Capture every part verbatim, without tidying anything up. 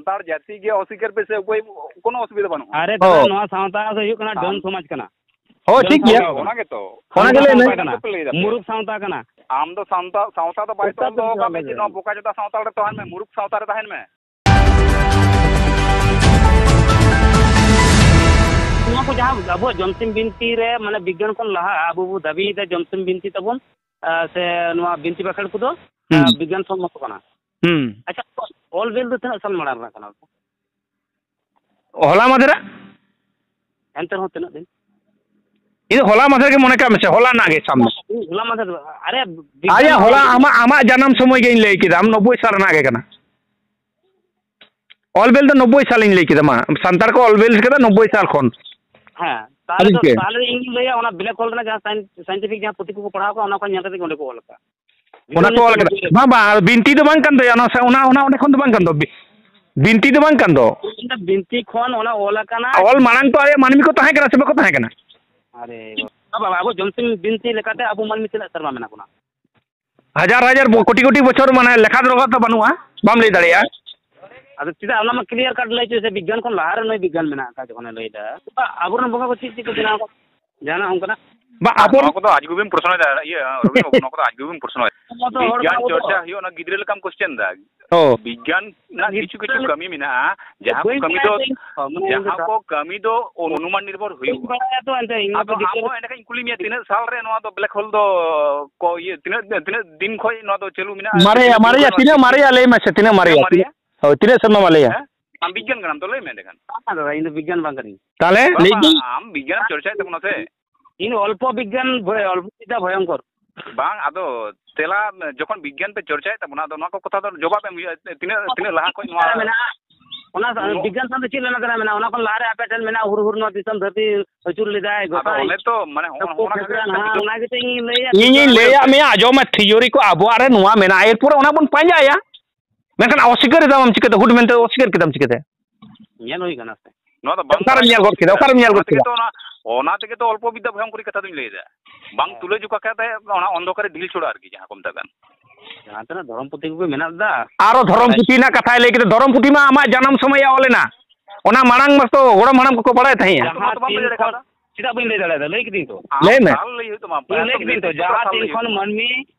ᱥᱟᱱᱛᱟᱲ ᱡᱟᱹᱛᱤ ᱜᱮ ᱚᱥᱤᱠᱟᱨ ᱯᱮ ᱥᱮ ᱚᱠᱚᱭ ᱠᱳᱱᱳ ᱚᱥᱩᱵᱤᱫᱷᱟ ᱵᱟᱹᱱᱩᱜᱼᱟ᱾ ᱟᱨᱮ ᱚ᱾ ᱫᱟᱫᱟ, ᱱᱚᱣᱟ ᱥᱟᱶᱛᱟ ᱫᱚ ᱦᱩᱭᱩᱜ ᱠᱟᱱᱟ ᱰᱚᱱ ᱟᱢ ᱥᱚᱢᱟᱡᱽ ᱠᱟᱱᱟ᱾ ᱦᱳᱭ, ᱰᱚᱱ ᱴᱷᱤᱠ ᱜᱮᱭᱟ᱾ ᱥᱚᱢᱟᱡᱽ ᱠᱟᱱᱟ᱾ ᱚᱱᱟ ᱜᱮᱛᱚ᱾ ᱚᱱᱟ ᱜᱮ ᱞᱟᱹᱭ ᱢᱮ᱾ ᱥᱟᱶᱛᱟ ᱠᱟᱱᱟ᱾ ᱟᱯᱮ ᱞᱟᱹᱭ ᱫᱟᱯᱮ᱾ ᱢᱩᱨᱩᱠᱷ ᱥᱟᱶᱛᱟ ᱠᱟᱱᱟ᱾ ᱟᱢ ᱫᱚ ᱥᱟᱱᱛᱟᱲ ᱥᱟᱶᱛᱟ ᱫᱚ ᱵᱟᱭ ᱚᱠᱟ ᱛᱚᱞ ᱫᱚᱦᱚ ᱠᱟᱜ ᱢᱮ ᱡᱮ ᱱᱚᱣᱟ ᱵᱚᱠᱟ ᱡᱚᱛᱟ ᱥᱟᱶᱛᱟ ᱨᱮ ᱛᱟᱦᱮᱱ ᱢᱮ, ᱢᱩᱨᱩᱠᱷ ᱥᱟᱶᱛᱟ ᱨᱮ ᱛᱟᱦᱮᱱ ᱢᱮ᱾ ᱱᱚᱣᱟ ᱠᱚ ᱡᱟᱦᱟᱸ ᱟᱵᱚᱣᱟᱜ ᱡᱚᱢᱥᱤᱢ ᱵᱤᱱᱛᱤ ᱨᱮ, ᱢᱟᱱᱮ, ᱵᱤᱜᱽᱜᱟᱱ ᱠᱷᱚᱱ ᱞᱟᱦᱟ ᱟᱵᱚ ᱵᱚ ᱫᱟᱹᱵᱤᱭᱮᱫᱟ ᱡᱚᱢᱥᱤᱢ ᱵᱤᱱᱛᱤ ᱛᱟᱵᱚᱱ, ᱟᱨ ᱥᱮ ᱱᱚᱣᱟ ᱵᱤᱱᱛᱤ ᱵᱟᱠᱷᱮᱲ ᱠᱚᱫᱚ, ᱦᱩᱸ᱾ ᱟᱨ, ᱵᱤᱜᱽᱜᱟᱱ ᱥᱚᱢᱢᱚᱛᱚ ᱠᱟᱱᱟ᱾ ᱦᱩᱸ᱾ ᱟᱪᱪᱷᱟ, ᱚᱞ ᱵᱤᱞ ᱫᱚ ᱛᱤᱱᱟᱹᱜ ᱥᱟᱞ ᱢᱟᱲᱟᱝ ᱨᱮᱱᱟᱜ ᱠᱟᱱᱟ? ᱦᱚᱞᱟ ᱢᱟᱫᱷᱮᱨᱟᱜ? ᱮᱱᱛᱮ ᱨᱮᱦᱚᱸ ᱛᱤᱱᱟᱹᱜ ᱫᱤᱱ? ᱤᱧ ᱫᱚ ᱦᱚᱞᱟ ᱢᱟᱫᱷᱮᱨ ᱜᱮ ᱢᱚᱱᱮ ᱠᱟᱜ ᱢᱮᱥᱮ, ᱦᱚᱞᱟ ᱨᱮᱱᱟᱜ ᱜᱮ ᱥᱟᱵ ᱢᱮ᱾ ᱦᱚᱞᱟ ᱢᱟᱫᱷᱮᱨ ᱫᱚ, ᱟᱨᱮ, ᱵᱤᱜᱽᱜᱟᱱ ᱟᱭᱟ, ᱫᱚ ᱦᱚᱞᱟ ᱟᱢᱟᱜ, ᱟᱢᱟᱜ ᱡᱟᱱᱟᱢ ᱥᱚᱢᱚᱭ ᱜᱮ ᱤᱧ ᱞᱟᱹᱭ ᱠᱮᱫᱟ, ᱟᱢ ᱱᱚᱵᱵᱳᱭ ᱥᱟᱞ ᱨᱮᱱᱟᱜ ᱜᱮ ᱠᱟᱱᱟ᱾ ᱚᱞ ᱵᱮᱞ ᱫᱚ ᱱᱚᱵᱵᱳᱭ ᱥᱟᱞᱤᱧ ᱞᱟᱹᱭ ᱠᱮᱫᱟ, ᱢᱟ, ᱥᱟᱱᱛᱟᱲ ᱠᱚ ᱚᱞ ᱵᱮᱞ ᱠᱮᱫᱟ ᱱᱚᱵᱵᱳᱭ ᱥᱟᱞ ᱠᱷᱚᱱ᱾ ᱦᱮᱸ, ᱛᱟᱦᱞᱮ ᱟᱹᱞᱤᱧ ᱫᱚ, ᱜᱮ᱾ ᱛᱟᱦᱞᱮ ᱤᱧ ᱞᱟᱹᱭᱟ, ᱚᱱᱟ ᱵᱞᱮᱠ ᱦᱳᱞ ᱨᱮᱱᱟᱜ ᱡᱟᱦᱟᱸ ᱥᱟᱭᱮᱱ-, ᱥᱟᱭᱮᱱᱴᱤᱯᱷᱤᱠ ᱡᱟᱦᱟᱸ ᱯᱩᱛᱷᱤ ᱠᱚᱠᱚ ᱯᱟᱲᱦᱟᱣ ᱠᱟᱜᱼᱟ, ᱚᱱᱟ ᱠᱚ ᱧᱮᱞ ᱠᱟᱛᱮ ᱜᱮ ᱚᱸᱰᱮ ᱠᱚ ᱚᱞ ᱠᱟᱜᱼᱟ᱾ ᱚᱱᱟ ᱠᱚ ᱚᱞ ᱠᱟᱫᱟ᱾ ᱵᱟᱝ, ᱵᱟᱝ, ᱵᱤᱱᱛᱤ ᱫᱚ ᱵᱟᱝ ᱠᱟᱱ ᱛᱟᱭᱟ, ᱚᱱᱟ ᱥᱟ-, ᱚᱱᱟ, ᱚᱱᱟ ᱚᱸᱰᱮ ᱠᱷᱚᱱ ᱫᱚ ᱵᱟᱝ ᱠᱟᱱ ᱫᱚ᱾ ᱵᱤ-, ᱵᱤᱱᱛᱤ ᱫᱚ ᱵᱟᱝ ᱠᱟᱱ ᱫᱚ᱾ ᱚᱱᱟ ᱵᱤᱱᱛᱤ ᱠᱷᱚᱱ ᱚᱱᱟ ᱚᱞ ᱟᱠᱟᱱᱟ᱾ ᱚᱞ ᱢᱟᱲᱟᱝ ᱛᱚ ᱟᱭᱟᱜ ᱢᱟᱹᱱᱢᱤ ᱠᱚ ᱛᱟᱦᱮᱸ ᱠᱟᱱᱟ ᱥᱮ ᱵᱟᱠᱚ ᱛᱟᱦᱮᱸ ᱠᱟᱱᱟ? ᱟᱨᱮ ᱵᱟᱵᱟ, ᱟᱵᱚ ᱡᱚᱢᱥᱤᱢ ᱵᱤᱱᱛᱤ ᱞᱮᱠᱟᱛᱮ ᱟᱵᱚ ᱢᱟᱹᱱᱢᱤ ᱛᱤᱱᱟᱹᱜ ᱥᱮᱨᱢᱟ ᱢᱮᱱᱟᱜ ᱵᱚᱱᱟ? ᱦᱟᱡᱟᱨ ᱦᱟᱡᱟᱨ ᱵᱚ-, ᱠᱳᱴᱤ ᱠᱳᱴᱤ ᱵᱚᱪᱷᱚᱨ, ᱢᱟᱱᱮ, ᱞᱮᱠᱷᱟ ᱫᱚᱨᱠᱟᱨ ᱫᱚ ᱵᱟᱹᱱᱩᱜᱼᱟ, ᱵᱟᱢ ᱞᱟᱹᱭ ᱫᱟᱲᱮᱭᱟᱜᱼᱟ᱾ ᱟᱫᱚ ᱪᱮᱫᱟᱜ ᱚᱱᱟ ᱢᱟ ᱠᱞᱤᱭᱟᱨ ᱠᱟᱴ ᱞᱟᱹᱭ ᱦᱚᱪᱚᱭ ᱥᱮ, ᱵᱤᱜᱽᱜᱟᱱ ᱠᱷᱚᱱ ᱞᱟᱦᱟ ᱨᱮ ᱱᱩᱭ ᱵᱤᱜᱽᱜᱟᱱ ᱢᱮᱱᱟᱜ ᱟᱠᱟᱫ ᱡᱚᱠᱷᱚᱱᱮ ᱞᱟᱹᱭ ᱮᱫᱟ᱾ ᱟᱵᱚᱨᱮᱱ ᱵᱚᱸᱜᱟ ᱠᱚ ᱪᱮᱫ ᱪᱮᱫ ᱠᱚ ᱵᱮᱱᱟᱣ ᱟᱠᱟᱫ? ᱡᱟᱦᱟᱱᱟᱜ ᱚᱱᱠᱟᱱᱟᱜ? ᱵᱟ, ᱟᱵᱚ ᱱᱚᱣᱟ ᱠᱚᱫᱚ ᱟᱡᱜᱩᱵᱤᱢ ᱯᱨᱚᱥᱱᱚᱭᱮᱫᱟ, ᱤᱭᱟᱹ, ᱨᱚᱵᱤᱱ ᱵᱟᱹᱵᱩ, ᱱᱚᱣᱟ ᱠᱚᱫᱚ ᱟᱡᱜᱩᱵᱤᱢ ᱯᱨᱚᱥᱱᱚᱭᱮᱫᱟ᱾ ᱟᱵᱚ ᱫᱚ ᱦᱚᱲ ᱵᱤᱜᱽᱜᱟᱱ ᱠᱟᱱᱟ ᱵᱚ ᱪᱚᱨᱪᱟ ᱛᱚ᱾ ᱦᱩᱭᱩᱜᱼᱟ, ᱚᱱᱟ ᱜᱤᱫᱽᱨᱟᱹ ᱞᱮᱠᱟᱢ ᱠᱚᱥᱪᱮᱱ ᱫᱟ᱾ ᱚ᱾ ᱵᱤᱜᱽᱜᱟᱱ ᱨᱮᱱᱟᱜ ᱠᱤᱪᱷᱩ ᱠᱤᱪᱷᱩ ᱠᱟᱹᱢᱤ ᱢᱮᱱᱟᱜᱼᱟ, ᱡᱟᱦᱟᱸ ᱠᱚ ᱵᱟᱹᱧ ᱠᱟᱹᱢᱤ ᱫᱚ, ᱵᱟᱲᱟᱭᱟ ᱛᱚ, ᱢᱟᱱᱮ ᱡᱟᱦᱟᱸ ᱠᱚ ᱠᱟᱹᱢᱤ ᱫᱚ ᱚᱱᱩᱢᱟᱱ ᱱᱤᱨᱵᱷᱚᱨ ᱵᱟᱹᱧ ᱦᱩᱭᱩᱜᱼᱟ᱾ ᱵᱟᱲᱟᱭᱟ ᱛᱚ, ᱮᱱᱛᱮ ᱤᱧ ᱟᱫᱚ ᱢᱟᱛᱚ ᱟᱢ ᱦᱚᱸ ᱮᱸᱰᱮᱠᱷᱟᱱ ᱤᱧ ᱠᱩᱞᱤ ᱢᱮᱭᱟ, ᱛᱤᱱᱟᱹᱜ ᱥᱟᱞ ᱨᱮ ᱱᱚᱣᱟ ᱫᱚ ᱵᱞᱮᱠ ᱦᱳᱞ ᱫᱚ ᱠᱚ ᱤᱭᱟᱹ, ᱛᱤᱱᱟᱹᱜ, ᱛᱤᱱᱟᱹᱜ ᱫᱤᱱ ᱠᱷᱚᱡ ᱱᱚᱣᱟ ᱫᱚ ᱪᱟᱹᱞᱩ ᱢᱮᱱᱟᱜᱼᱟ? ᱢᱟᱨᱮᱭᱟ, ᱛᱤᱱᱟᱹᱜ ᱫᱤᱱ ᱢᱟᱨᱮᱭᱟ, ᱠᱷᱚᱡ ᱱᱚᱣᱟ ᱛᱤᱱᱟᱹᱜ ᱢᱟᱨᱮᱭᱟ? ᱞᱟᱹᱭ ᱢᱮᱥᱮ, ᱛᱤᱱᱟᱹᱜ ᱢᱟᱨᱮᱭᱟ? ᱛᱤᱱᱟᱹᱜ ᱢᱟᱨᱮᱭᱟ? ᱦᱳᱭ, ᱛᱤᱱᱟᱹᱜ ᱥᱮᱨᱢᱟ ᱢᱟᱨᱮᱭᱟ? ᱦᱮᱸ? ᱟᱢ ᱵᱤᱜᱽᱜᱟᱱ ᱠᱟᱱᱟᱢ ᱛᱚ, ᱞᱟᱹᱭ ᱢᱮ ᱮᱸᱰᱮᱠᱷᱟᱱ᱾ ᱵᱟᱝ ᱫᱟᱫᱟ, ᱤᱧ ᱫᱚ ᱵᱤᱜᱽᱜᱟᱱ ᱵᱟᱝ ᱠᱟᱹᱱᱟᱹᱧ᱾ ᱛᱟᱦᱞᱮ ᱵᱟᱝ, ᱞᱟᱹᱭ ᱵᱟᱝ, ᱫᱟᱹᱧ᱾ ᱟᱢ ᱵᱤᱜᱽᱜᱟᱱ ᱪᱚᱨᱪᱟᱭᱮᱫ ᱛᱟᱵᱚᱱᱟ ᱥᱮ? ᱤᱧ ᱚᱞᱯᱚ ᱵᱤᱜᱽᱜᱟᱱ ᱵᱷᱚᱭ-, ᱚᱞᱯᱚ ᱵᱤᱫᱽᱫᱟ ᱵᱷᱚᱭᱚᱝᱠᱚᱨ᱾ ᱵᱟᱝ, ᱟᱫᱚ ᱛᱮᱞᱟ ᱡᱚᱠᱷᱚᱱ ᱵᱤᱜᱽᱜᱟᱱ ᱯᱮ ᱪᱚᱨᱪᱟᱭᱮᱫ ᱛᱟᱵᱚᱱᱟ, ᱟᱫᱚ ᱱᱚᱣᱟ ᱠᱚ ᱠᱟᱛᱷᱟ ᱫᱚ ᱡᱚᱵᱟᱵ ᱮᱢ ᱦᱩᱭᱩᱜᱼᱟ, ᱛᱤᱱᱟᱹᱜ, ᱛᱤᱱᱟᱹᱜ ᱞᱟᱦᱟ ᱠᱷᱚᱡ ᱱᱚᱣᱟ ᱢᱮᱱᱟᱜᱼᱟ? ᱚᱱᱟ ᱥᱟ-, ᱩᱱᱟᱹᱜ ᱵᱤᱜᱽᱜᱟᱱ ᱥᱟᱶ ᱫᱚ ᱪᱮᱫ ᱞᱮᱱᱟ ᱛᱮᱱᱟᱜ ᱢᱮᱱᱟᱜᱼᱟ? ᱚᱱᱟ ᱠᱷᱚᱱ ᱞᱟᱦᱟᱨᱮ ᱟᱯᱮ ᱴᱷᱮᱱ ᱢᱮᱱᱟᱜᱼᱟ, ᱦᱩᱨ ᱦᱩᱨ ᱱᱚᱣᱟ ᱫᱤᱥᱚᱢ ᱫᱷᱟᱹᱨᱛᱤ ᱟᱹᱪᱩᱨ ᱞᱮᱫᱟᱭ ᱟᱫᱚ ᱜᱚᱸᱥᱟᱭ᱾ ᱚᱱᱮ ᱛᱚ, ᱢᱟᱱᱮ, ᱦᱚᱸᱜᱼᱚ, ᱦᱚᱸᱜᱼᱚ ᱱᱟ ᱠᱷᱟᱹᱛᱤᱨ ᱦᱮᱸ, ᱛᱮ ᱚᱱᱟ ᱜᱮᱛᱚ ᱤᱧ ᱞᱟᱹᱭᱟ᱾ ᱤᱧᱤᱧ ᱞᱟᱹᱭᱟᱫ ᱢᱮᱭᱟ, ᱟᱸᱡᱚᱢ ᱢᱮ, ᱛᱷᱤᱭᱳᱨᱤ ᱠᱚ ᱟᱵᱚᱣᱟᱜ ᱨᱮ ᱱᱚᱣᱟ ᱢᱮᱱᱟᱜᱼᱟ, ᱮᱨᱯᱚᱨᱮ ᱚᱱᱟ ᱵᱚᱱ ᱯᱟᱸᱡᱟᱭᱟ᱾ ᱢᱮᱱᱠᱷᱟᱱ ᱚᱥᱤᱠᱟᱹᱨ ᱮᱫᱟᱢ ᱪᱤᱠᱟᱹᱛᱮ? ᱦᱩᱴ ᱢᱮᱱᱛᱮ ᱚᱥᱤᱠᱟᱹᱨ ᱠᱮᱫᱟᱢ ᱪᱤᱠᱟᱹᱛᱮ? ᱧᱮᱞ ᱦᱩᱭ ᱠᱟᱱᱟ ᱥᱮ᱾ ᱱᱚᱣᱟ ᱫᱚ ᱵᱟᱝ ᱚᱠᱟᱨᱮᱢ ᱵᱟᱲᱟᱭ ᱧᱮᱞ ᱜᱚᱫ ᱠᱮᱫᱟ? ᱠᱟᱱᱟ᱾ ᱚᱠᱟᱨᱮᱢ ᱧᱮᱞ ᱚᱱᱟ ᱜᱚᱫ ᱛᱮᱜᱮ ᱠᱮᱫᱟ? ᱛᱚ ᱚᱱᱟ, ᱚᱱᱟ ᱛᱮᱜᱮ ᱛᱚ ᱚᱞᱯᱚ ᱵᱤᱫᱽᱫᱟ ᱵᱷᱚᱭᱚᱝᱠᱚᱨᱤ ᱠᱟᱛᱷᱟ ᱫᱚᱧ ᱞᱟᱹᱭ ᱮᱫᱟ᱾ ᱵᱟᱝ ᱦᱮᱸ᱾ ᱛᱩᱞᱟᱹ ᱡᱚᱠᱷᱟ ᱠᱟᱛᱮ ᱚᱱᱟ ᱚᱱᱫᱷᱚᱠᱟᱨᱮ ᱰᱷᱤᱞ ᱪᱷᱚᱲᱟ ᱟᱨᱠᱤ, ᱡᱟᱦᱟᱸ ᱠᱚ ᱢᱮᱛᱟᱜ ᱠᱟᱱ᱾ ᱡᱟᱦᱟᱸ ᱛᱤᱱᱟᱹᱜ ᱫᱷᱚᱨᱚᱢ ᱯᱩᱛᱷᱤ ᱠᱚᱜᱮ ᱢᱮᱱᱟᱜ ᱫᱟ᱾ ᱟᱨᱚ ᱫᱷᱚᱨᱚᱢ ᱯᱩᱛᱷᱤ ᱨᱮᱱᱟᱜ ᱠᱟᱛᱷᱟᱭ ᱞᱟᱹᱭ ᱠᱮᱫᱟ, ᱫᱷᱚᱨᱚᱢ ᱯᱩᱛᱷᱤ ᱢᱟ ᱟᱢᱟᱜ ᱡᱟᱱᱟᱢ ᱥᱚᱢᱚᱭ ᱚᱞ ᱮᱱᱟ, ᱚᱱᱟ ᱢᱟᱲᱟᱝ ᱢᱟᱛᱚ ᱜᱚᱲᱚᱢ ᱦᱟᱲᱟᱢ ᱠᱚᱠᱚ ᱵᱟᱲᱟᱭ ᱛᱟᱦᱮᱸᱜᱼᱟ᱾ ᱡᱟᱦᱟᱸ ᱛᱤᱱ ᱠᱷᱚᱱ, ᱪᱮᱫᱟᱜ ᱵᱟᱹᱧ ᱞᱟᱹᱭ ᱫᱟᱲᱮᱭᱟᱫᱟ? ᱞᱟᱹᱭ ᱠᱤᱫᱤᱧ ᱛᱚ᱾ ᱞᱟᱹᱭ ᱢᱮ᱾ ᱟᱢ ᱥᱟᱞ ᱞᱟᱹᱭ ᱦᱩᱭᱩᱜ ᱛᱟᱢᱟ᱾ ᱤᱧ ᱞᱟᱹᱭ ᱠᱤᱫᱤᱧ ᱛᱚ, ᱡᱟᱦᱟᱸ ᱛᱤᱱ ᱠᱷᱚᱱ ᱢᱟᱹᱱᱢᱤ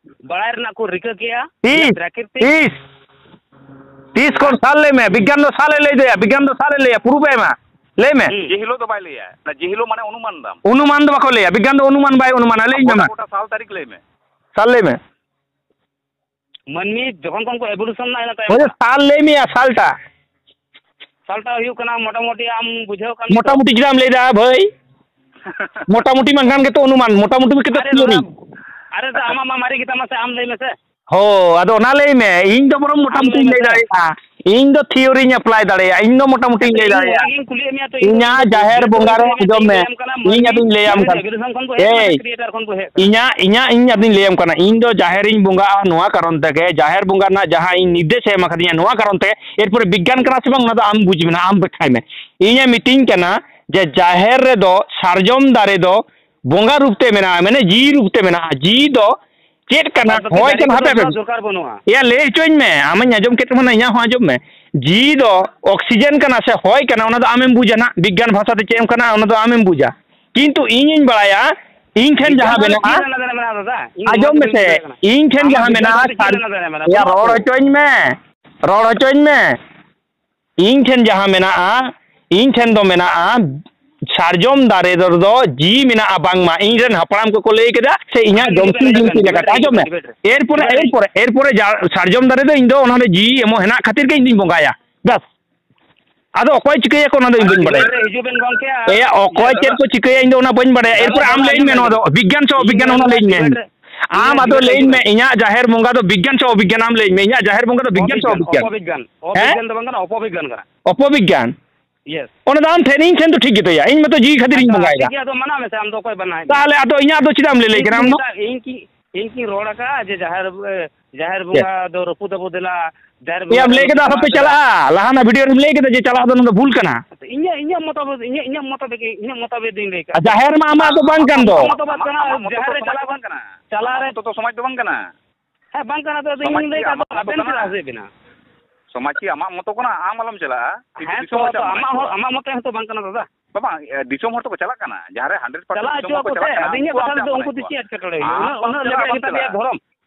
ᱵᱟᱲᱟᱭ ᱨᱮᱱᱟᱜ ᱠᱚ ᱨᱤᱠᱟᱹ ᱠᱮᱜᱼᱟ, ᱛᱤᱥ? ᱯᱨᱟᱠᱨᱤᱛᱤᱠ ᱛᱤᱥ? ᱛᱤᱥ ᱠᱷᱚᱱ ᱥᱟᱞ ᱞᱟᱹᱭ ᱢᱮ? ᱵᱤᱜᱽᱜᱟᱱ ᱫᱚ ᱥᱟᱞᱮ ᱞᱟᱹᱭ ᱫᱟᱭᱟ, ᱵᱤᱜᱽᱜᱟᱱ ᱫᱚ ᱥᱟᱞᱮ ᱞᱟᱹᱭᱟ, ᱯᱩᱨᱩᱵ ᱮ ᱮᱢᱟ᱾ ᱞᱟᱹᱭ ᱢᱮ᱾ ᱦᱩᱸ᱾ ᱡᱮ ᱦᱤᱞᱳᱜ ᱫᱚ ᱵᱟᱭ ᱞᱟᱹᱭᱟ, ᱚᱱᱟ ᱡᱮ ᱦᱤᱞᱳᱜ ᱢᱟᱱᱮ ᱚᱱᱩᱢᱟᱱ ᱫᱟᱢ᱾ ᱚᱱᱩᱢᱟᱱ ᱫᱚ ᱵᱟᱠᱚ ᱞᱟᱹᱭᱟ, ᱵᱤᱜᱽᱜᱟᱱ ᱫᱚ ᱚᱱᱩᱢᱟᱱ ᱵᱟᱭ ᱚᱱᱩᱢᱟᱱᱟ᱾ ᱞᱟᱹᱭ ᱤᱧ ᱢᱮ ᱜᱚᱴᱟ ᱢᱟ᱾ ᱜᱚᱴᱟ ᱥᱟᱞ ᱛᱟᱹᱨᱤᱠᱷ ᱞᱟᱹᱭ ᱢᱮ᱾ ᱥᱟᱞ ᱞᱟᱹᱭ ᱢᱮ᱾ ᱢᱟᱹᱱᱢᱤ ᱡᱚᱠᱷᱚᱱ ᱠᱷᱚᱱ ᱠᱚ evolution ᱮᱱᱟ, ᱤᱱᱟᱹ ᱛᱟᱭᱚᱢ ᱦᱳᱭ, ᱠᱷᱚᱱ᱾ ᱥᱟᱞ ᱞᱟᱹᱭ ᱢᱮᱭᱟ, ᱥᱟᱞᱴᱟ᱾ ᱥᱟᱞᱴᱟ ᱦᱩᱭᱩᱜ ᱠᱟᱱᱟ ᱢᱚᱴᱟᱢᱩᱴᱤ, ᱟᱢ ᱵᱩᱡᱷᱟᱹᱣ ᱠᱟᱱ ᱜᱮᱭᱟ ᱛᱚ? ᱢᱚᱴᱟᱢᱩᱴᱤ ᱪᱮᱫᱟᱜ ᱮᱢ ᱞᱟᱹᱭᱫᱟ ᱵᱷᱟᱹᱭ? ᱢᱚᱴᱟᱢᱩᱴᱤ ᱵᱟᱝᱠᱷᱟᱱ ᱜᱮᱛᱚ ᱚᱱᱩᱢᱟᱱ, ᱢᱚᱴᱟᱢᱩᱴᱤ ᱜᱮᱛᱚ ᱟᱨᱮ theory᱾ ᱫᱟᱫᱟ, ᱟᱨᱮ ᱫᱟᱫᱟ, ᱟᱢᱟᱜ ᱢᱟ ᱢᱟᱨᱮ ᱜᱮᱛᱟᱢᱟ ᱥᱮ, ᱟᱢ ᱞᱟᱹᱭ ᱢᱮᱥᱮ᱾ ᱦᱳ, ᱟᱫᱚ ᱚᱱᱟ ᱞᱟᱹᱭ ᱢᱮ, ᱤᱧ ᱫᱚ ᱵᱚᱨᱚᱝ ᱟᱢ ᱞᱟᱹᱭ ᱢᱚᱴᱟᱢᱩᱴᱤᱧ ᱞᱟᱹᱭ ᱢᱮᱥᱮ᱾ ᱫᱟᱲᱮᱭᱟᱜᱼᱟ, ᱤᱧ ᱫᱚ theoryᱧ apply ᱫᱟᱲᱮᱭᱟᱜᱼᱟ, ᱤᱧ ᱫᱚ ᱢᱚᱴᱟᱢᱩᱴᱤᱧ ᱞᱟᱹᱭ ᱤᱧ ᱫᱟᱲᱮᱭᱟᱜᱼᱟ᱾ ᱚᱱᱟᱜᱤᱧ ᱠᱩᱞᱤᱭᱮᱫ ᱢᱮᱭᱟ ᱛᱚ, ᱤᱧ ᱤᱧᱟᱹᱜ ᱫᱚ ᱡᱟᱦᱮᱨ ᱡᱮᱦᱮᱛᱩ ᱵᱚᱸᱜᱟ ᱨᱮ, ᱤᱧ ᱟᱸᱡᱚᱢ ᱢᱮ, ᱞᱟᱹᱭᱟᱢ ᱠᱟᱱᱟ, ᱤᱧ ᱢᱟᱹᱱᱢᱤ ᱟᱫᱚᱧ ᱞᱟᱹᱭᱟᱢ ᱡᱟᱦᱟᱸᱭ ᱠᱟᱱᱟ, ᱡᱟᱹᱜᱽᱨᱟᱹ ᱥᱟᱢ ᱠᱷᱚᱱ ᱠᱚ ᱦᱮᱡ ᱤᱧᱟᱹᱜ, ᱠᱟᱱᱟ, ᱤᱧᱟᱹᱜ ᱤᱧ ᱟᱫᱚᱧ ᱞᱟᱹᱭᱟᱢ ᱠᱟᱱᱟ, ᱤᱧ ᱫᱚ ᱡᱟᱦᱮᱨᱤᱧ ᱵᱚᱸᱜᱟᱜᱼᱟ ᱱᱚᱣᱟ ᱠᱟᱨᱚᱱ ᱛᱮᱜᱮ, ᱡᱟᱦᱮᱨ ᱵᱚᱸᱜᱟ ᱨᱮᱱᱟᱜ ᱡᱟᱦᱟᱸ ᱤᱧ ᱱᱤᱨᱫᱮᱥ ᱮ ᱮᱢ ᱟᱠᱟᱫᱤᱧᱟ ᱱᱚᱣᱟ ᱠᱟᱨᱚᱱ ᱛᱮ, ᱮᱨᱯᱚᱨᱮ ᱵᱤᱜᱽᱜᱟᱱ ᱠᱟᱱᱟ ᱥᱮ ᱵᱟᱝ ᱚᱱᱟ ᱫᱚ ᱟᱢ ᱵᱩᱡᱽ ᱢᱮ ᱱᱟᱦᱟᱜ, ᱟᱢ ᱵᱮᱠᱠᱷᱟᱭ ᱢᱮ᱾ ᱤᱧᱮ ᱢᱤᱛᱟᱹᱧ ᱠᱟᱱᱟ ᱡᱮ ᱡᱟᱦᱮᱨ ᱨᱮᱫᱚ ᱥᱟᱨᱡᱚᱢ ᱫᱟᱨᱮ ᱫᱚ ᱵᱚᱸᱜᱟ ᱨᱩᱯ ᱛᱮ ᱢᱮᱱᱟᱜᱼᱟ, ᱢᱟᱱᱮ ᱡᱤᱣᱤ ᱨᱩᱯ ᱛᱮ ᱢᱮᱱᱟᱜᱼᱟ᱾ ᱡᱤᱣᱤ ᱫᱚ ᱪᱮᱫ ᱠᱟᱱᱟ? ᱟᱨ ᱛᱟᱛᱮ ᱦᱚᱭ ᱫᱟᱨᱮ ᱠᱟᱱᱟ, ᱠᱚᱫᱚ ᱦᱟᱯᱮ, ᱦᱟᱯᱮ᱾ ᱫᱚᱨᱠᱟᱨ ᱵᱟᱹᱱᱩᱜᱼᱟ᱾ ᱮᱭᱟ, ᱞᱟᱹᱭ ᱦᱚᱪᱚᱧ ᱢᱮ, ᱟᱢᱤᱧ ᱟᱸᱡᱚᱢ ᱠᱮᱫ ᱛᱟᱵᱚᱱᱟ, ᱤᱧᱟᱹᱜ ᱦᱚᱸ ᱟᱸᱡᱚᱢ ᱢᱮ᱾ ᱡᱤᱣᱤ ᱫᱚ oxygen ᱠᱟᱱᱟ ᱥᱮ ᱦᱚᱭ ᱠᱟᱱᱟ, ᱚᱱᱟ ᱫᱚ ᱟᱢᱮᱢ ᱵᱩᱡᱟ ᱱᱟᱜ, ᱵᱤᱜᱽᱜᱟᱱ ᱵᱷᱟᱥᱟ ᱛᱮ ᱪᱮᱫ ᱮᱢ ᱠᱟᱱᱟ, ᱚᱱᱟ ᱫᱚ ᱟᱢᱮᱢ ᱵᱩᱡᱟ᱾ ᱠᱤᱱᱛᱩ ᱤᱧᱤᱧ ᱵᱟᱲᱟᱭᱟ, ᱤᱧ ᱴᱷᱮᱱ ᱡᱟᱦᱟᱸ ᱵᱤᱜᱽᱜᱟᱱ ᱫᱚ ᱢᱮᱱᱟᱜᱼᱟ, ᱪᱮᱫ ᱨᱮᱱᱟᱜ ᱫᱟᱨᱮ ᱢᱮᱱᱟᱜᱼᱟ ᱫᱟᱫᱟ? ᱤᱧ ᱫᱚ ᱟᱸᱡᱚᱢ ᱱᱚᱣᱟ ᱫᱚ ᱢᱮᱥᱮ, ᱵᱟᱹᱧ ᱵᱩᱡᱷᱟᱹᱣ ᱫᱟᱲᱮᱭᱟᱜ ᱠᱟᱱᱟ᱾ ᱤᱧ ᱴᱷᱮᱱ ᱟᱢᱟᱜ ᱡᱟᱦᱟᱸ ᱵᱤᱜᱽᱜᱟᱱ ᱢᱮᱱᱟᱜᱼᱟ, ᱫᱚ ᱪᱮᱫ ᱥᱟᱨ-, ᱨᱮᱱᱟᱜ ᱫᱟᱨᱮ ᱢᱮᱱᱟᱜᱼᱟ? ᱮᱭᱟ, ᱵᱟᱹᱱᱩᱜᱼᱟ ᱨᱚᱲ ᱛᱚ᱾ ᱦᱚᱪᱚᱧ ᱢᱮ, ᱨᱚᱲ ᱦᱚᱪᱚᱧ ᱢᱮ᱾ ᱤᱧ ᱴᱷᱮᱱ ᱡᱟᱦᱟᱸ ᱢᱮᱱᱟᱜᱼᱟ, ᱤᱧ ᱴᱷᱮᱱ ᱫᱚ ᱢᱮᱱᱟᱜᱼᱟ, ᱥᱟᱨᱡᱚᱢ ᱫᱟᱨᱮ ᱨᱮᱫᱚ ᱡᱤᱣᱤ ᱢᱮᱱᱟᱜᱼᱟ ᱵᱟᱝᱢᱟ, ᱤᱧ ᱨᱮᱱ ᱦᱟᱯᱲᱟᱢ ᱠᱚᱠᱚ ᱞᱟᱹᱭ ᱠᱮᱫᱟ, ᱥᱮ ᱤᱧᱟᱹᱜ ᱟᱵᱮᱱ ᱡᱚᱢᱥᱤᱢ ᱰᱤᱵᱮᱴ ᱨᱮ ᱵᱤᱱᱛᱤ ᱵᱮᱱ, ᱞᱮᱠᱟᱛᱮ᱾ ᱰᱤᱵᱮᱴ ᱨᱮ, ᱟᱸᱡᱚᱢ ᱢᱮ, ᱰᱤᱵᱮᱴ ᱨᱮ, ᱮᱨᱯᱚᱨᱮ, ᱰᱤᱵᱮᱴ ᱨᱮ᱾ ᱮᱨᱯᱚᱨᱮ, ᱮᱨᱯᱚᱨᱮ ᱡᱟ-, ᱥᱟᱨᱡᱚᱢ ᱫᱟᱨᱮ ᱫᱚ ᱤᱧ ᱫᱚ ᱚᱱᱟ ᱫᱚ ᱡᱤᱣᱤ ᱮᱢᱚᱜ ᱦᱮᱱᱟᱜ ᱠᱷᱟᱹᱛᱤᱨ ᱜᱮ ᱤᱧ ᱫᱩᱧ ᱵᱚᱸᱜᱟᱭᱟ, ᱵᱟᱥ᱾ ᱟᱫᱚ ᱚᱠᱚᱭ ᱪᱤᱠᱟᱹᱭᱟᱠᱚ ᱚᱱᱟ ᱫᱚ ᱤᱧ ᱵᱟᱹᱧ ᱵᱟᱲᱟᱭᱟ᱾ ᱰᱤᱵᱮᱴ ᱨᱮ ᱦᱤᱡᱩᱜ ᱵᱮᱱ ᱜᱚᱢᱠᱮ, ᱟᱨ ᱮᱭᱟ, ᱚᱠᱚᱭ ᱪᱮᱫ ᱠᱚ ᱪᱤᱠᱟᱹᱭᱟ ᱤᱧ ᱫᱚ ᱚᱱᱟ ᱵᱟᱹᱧ ᱵᱟᱲᱟᱭᱟ᱾ ᱫᱟᱫᱟ, ᱮᱨᱯᱚᱨᱮ ᱟᱢ ᱫᱟᱫᱟ, ᱞᱟᱹᱭᱟᱹᱧ ᱟᱸᱡᱚᱢ ᱢᱮ ᱵᱮᱱ, ᱱᱚᱣᱟ ᱫᱚ ᱵᱤᱜᱽᱜᱟᱱ ᱥᱮ ᱚᱵᱤᱜᱽᱜᱟᱱ ᱚᱱᱟ ᱞᱟᱹᱭᱟᱹᱧ ᱢᱮ᱾ ᱰᱤᱵᱮᱴ ᱨᱮ, ᱟᱢ ᱟᱫᱚ ᱰᱤᱵᱮᱴ ᱨᱮ ᱞᱟᱹᱭᱟᱹᱧ ᱢᱮ, ᱦᱤᱡᱩᱜ ᱵᱮᱱ᱾ ᱤᱧᱟᱹᱜ ᱡᱟᱦᱮᱨ ᱵᱚᱸᱜᱟ ᱫᱚ ᱵᱤᱜᱽᱜᱟᱱ ᱥᱮ ᱚᱵᱤᱜᱽᱜᱟᱱ ᱟᱢ ᱞᱟᱹᱭᱟᱹᱧ ᱢᱮ, ᱤᱧᱟᱹᱜ ᱡᱟᱦᱮᱨ ᱵᱚᱸᱜᱟ ᱫᱚ ᱵᱤᱜᱽᱜᱟᱱ ᱥᱮ ᱚᱵᱤᱜᱽᱜᱟᱱ? ᱚᱵᱤᱜᱽᱜᱟᱱ, ᱚᱵᱤᱜᱽᱜᱟᱱ᱾ ᱦᱮᱸ? ᱚᱵᱤᱜᱽᱜᱟᱱ ᱫᱚ ᱵᱟᱝ ᱠᱟᱱᱟ, ᱚᱯᱚᱵᱤᱜᱽᱜᱟᱱ ᱠᱟᱱᱟ᱾ Yes᱾ ᱚᱱᱟ ᱫᱚ ᱟᱢ ᱴᱷᱮᱱ, ᱤᱧ ᱴᱷᱮᱱ ᱫᱚ ᱴᱷᱤᱠ ᱜᱮᱛᱟᱭᱟ, ᱤᱧ ᱢᱟᱛᱚ ᱡᱤᱣᱤ ᱠᱷᱟᱹᱛᱤᱨ ᱤᱧ ᱟᱪᱪᱷᱟ, ᱵᱚᱸᱜᱟᱭᱮᱫᱟ᱾ ᱴᱷᱤᱠ ᱜᱮᱭᱟ, ᱟᱫᱚ ᱢᱟᱱᱟᱣ ᱢᱮᱥᱮ, ᱟᱢ ᱫᱚ ᱚᱠᱚᱭ ᱵᱟᱱᱟᱣᱮᱫ ᱢᱮᱭᱟ? ᱛᱟᱦᱚᱞᱮ ᱟᱫᱚ ᱤᱧᱟᱹᱜ ᱫᱚ ᱪᱮᱫᱟᱜ ᱮᱢ ᱞᱟᱹᱭ ᱞᱟᱹᱭ ᱤᱧ ᱠᱟᱱᱟ ᱠᱤ ᱟᱢ ᱫᱚ? ᱢᱮᱛᱟ-, ᱤᱧ ᱠᱤ, ᱤᱧ ᱠᱤᱧ ᱨᱚᱲ ᱟᱠᱟᱫᱼᱟ ᱡᱮ ᱡᱟᱦᱮᱨ, ᱮ, ᱡᱟᱦᱮᱨ ᱪᱮᱫ? ᱵᱚᱸᱜᱟ ᱫᱚ ᱨᱟᱹᱯᱩᱫ ᱟᱵᱚ ᱫᱮᱞᱟ, ᱡᱟᱦᱮᱨ ᱵᱚᱸᱜᱟ ᱮᱭᱟᱢ ᱞᱟᱹᱭ ᱨᱟᱹᱯᱩᱫ ᱠᱮᱫᱟ, ᱟᱞᱚᱯᱮ ᱟᱵᱚ ᱫᱮᱞᱟ? ᱪᱟᱞᱟᱜᱼᱟ, ᱞᱟᱦᱟᱱᱟᱜ video ᱨᱮᱢ ᱞᱟᱹᱭ ᱠᱮᱫᱟ ᱡᱮ ᱪᱟᱞᱟᱜ ᱫᱚ ᱱᱚᱣᱟ ᱫᱚ ᱵᱷᱩᱞ ᱠᱟᱱᱟ᱾ ᱤᱧᱟᱹᱜ, ᱤᱧᱟᱹᱜ ᱢᱚᱛᱟᱵᱚᱫ, ᱤᱧᱟᱹᱜ, ᱤᱧᱟᱹᱜ ᱢᱚᱛᱟᱵᱚᱫ ᱜᱮ, ᱤᱧᱟᱹᱜ ᱢᱚᱛᱟᱵᱚᱫ ᱫᱚᱧ ᱞᱟᱹᱭ ᱟᱠᱟᱫᱼᱟ᱾ ᱟᱨ ᱡᱟᱦᱮᱨ ᱢᱟ ᱟᱢᱟᱜ ᱫᱚ ᱵᱟᱝ ᱠᱟᱱ ᱫᱚ᱾ ᱟᱢᱟᱜ ᱢᱚᱛᱚ ᱡᱟᱦᱮᱨ ᱨᱮ ᱥᱚᱢᱟᱡᱽ ᱪᱟᱞᱟᱣ, ᱫᱚ ᱵᱟᱝ ᱠᱟᱱᱟ᱾ ᱪᱟᱞᱟᱣ ᱨᱮ ᱟᱢᱟᱜ ᱢᱚᱛᱚ ᱥᱚᱢᱟᱡᱽ ᱫᱚ ᱵᱟᱝ ᱠᱟᱱᱟ᱾ ᱦᱮᱸ, ᱵᱟᱝ ᱠᱟᱱᱟ ᱛᱚ, ᱟᱫᱚ ᱥᱚᱢᱟᱡᱽ ᱤᱧ ᱞᱟᱹᱭ ᱠᱤ ᱠᱟᱜ ᱫᱚ, ᱟᱢᱟᱜ ᱢᱚᱛᱚ ᱟᱵᱮᱱ ᱠᱟᱱᱟ? ᱪᱮᱫᱟᱜ ᱦᱟᱹᱥᱩᱭᱮᱫ ᱵᱮᱱᱟ? ᱥᱚᱢᱟᱡᱽ ᱠᱤ ᱟᱢᱟᱜ ᱢᱚᱛᱚ ᱠᱟᱱᱟ? ᱟᱢ ᱟᱞᱚᱢ ᱪᱟᱞᱟᱜᱼᱟ᱾ ᱠᱤᱱᱛᱩ ᱦᱮᱸ ᱫᱤᱥᱚᱢ ᱛᱚ, ᱦᱚᱲ ᱛᱚ ᱪᱟᱞᱟᱜ ᱟᱢᱟᱜ ᱢᱮ᱾ ᱦᱚᱸ, ᱟᱢᱟᱜ ᱢᱚᱛᱚ ᱦᱚᱸᱛᱚ ᱵᱟᱝ ᱠᱟᱱᱟ ᱫᱟᱫᱟ᱾ ᱵᱟᱵᱟ, ᱮ, ᱫᱤᱥᱚᱢ ᱦᱚᱲ ᱛᱚᱠᱚ ᱪᱟᱞᱟᱜ ᱠᱟᱱᱟ, ᱡᱟᱦᱟᱸ ᱨᱮ ᱦᱟᱱᱰᱨᱮᱰ ᱯᱟᱨᱥᱮᱱᱴ ᱪᱟᱞᱟᱜ ᱫᱤᱥᱚᱢ ᱦᱚᱲ ᱦᱚᱪᱚ ᱠᱚ ᱠᱚ ᱥᱮ, ᱪᱟᱞᱟᱜ ᱠᱟᱱᱟ, ᱟᱫᱚ ᱤᱧᱟᱹᱜ ᱩᱱᱠᱩ ᱠᱟᱛᱷᱟ ᱟᱢ ᱛᱮᱫᱚ ᱪᱟᱞᱟᱜ ᱩᱱᱠᱩ ᱦᱚᱪᱚ ᱛᱤᱥ ᱠᱚᱣᱟ? ᱪᱮᱫ ᱮᱴᱠᱮᱴᱚᱬᱮ ᱦᱩᱭᱩᱜᱼᱟ? ᱟᱢ ᱩᱱᱟᱹᱜ, ᱵᱟᱢ ᱩᱱᱟᱹᱜ ᱞᱮᱵᱮᱫ ᱪᱟᱞᱟᱜᱼᱟ᱾ ᱜᱮᱛᱟ ᱯᱮᱭᱟ ᱫᱷᱚᱨᱚᱢ᱾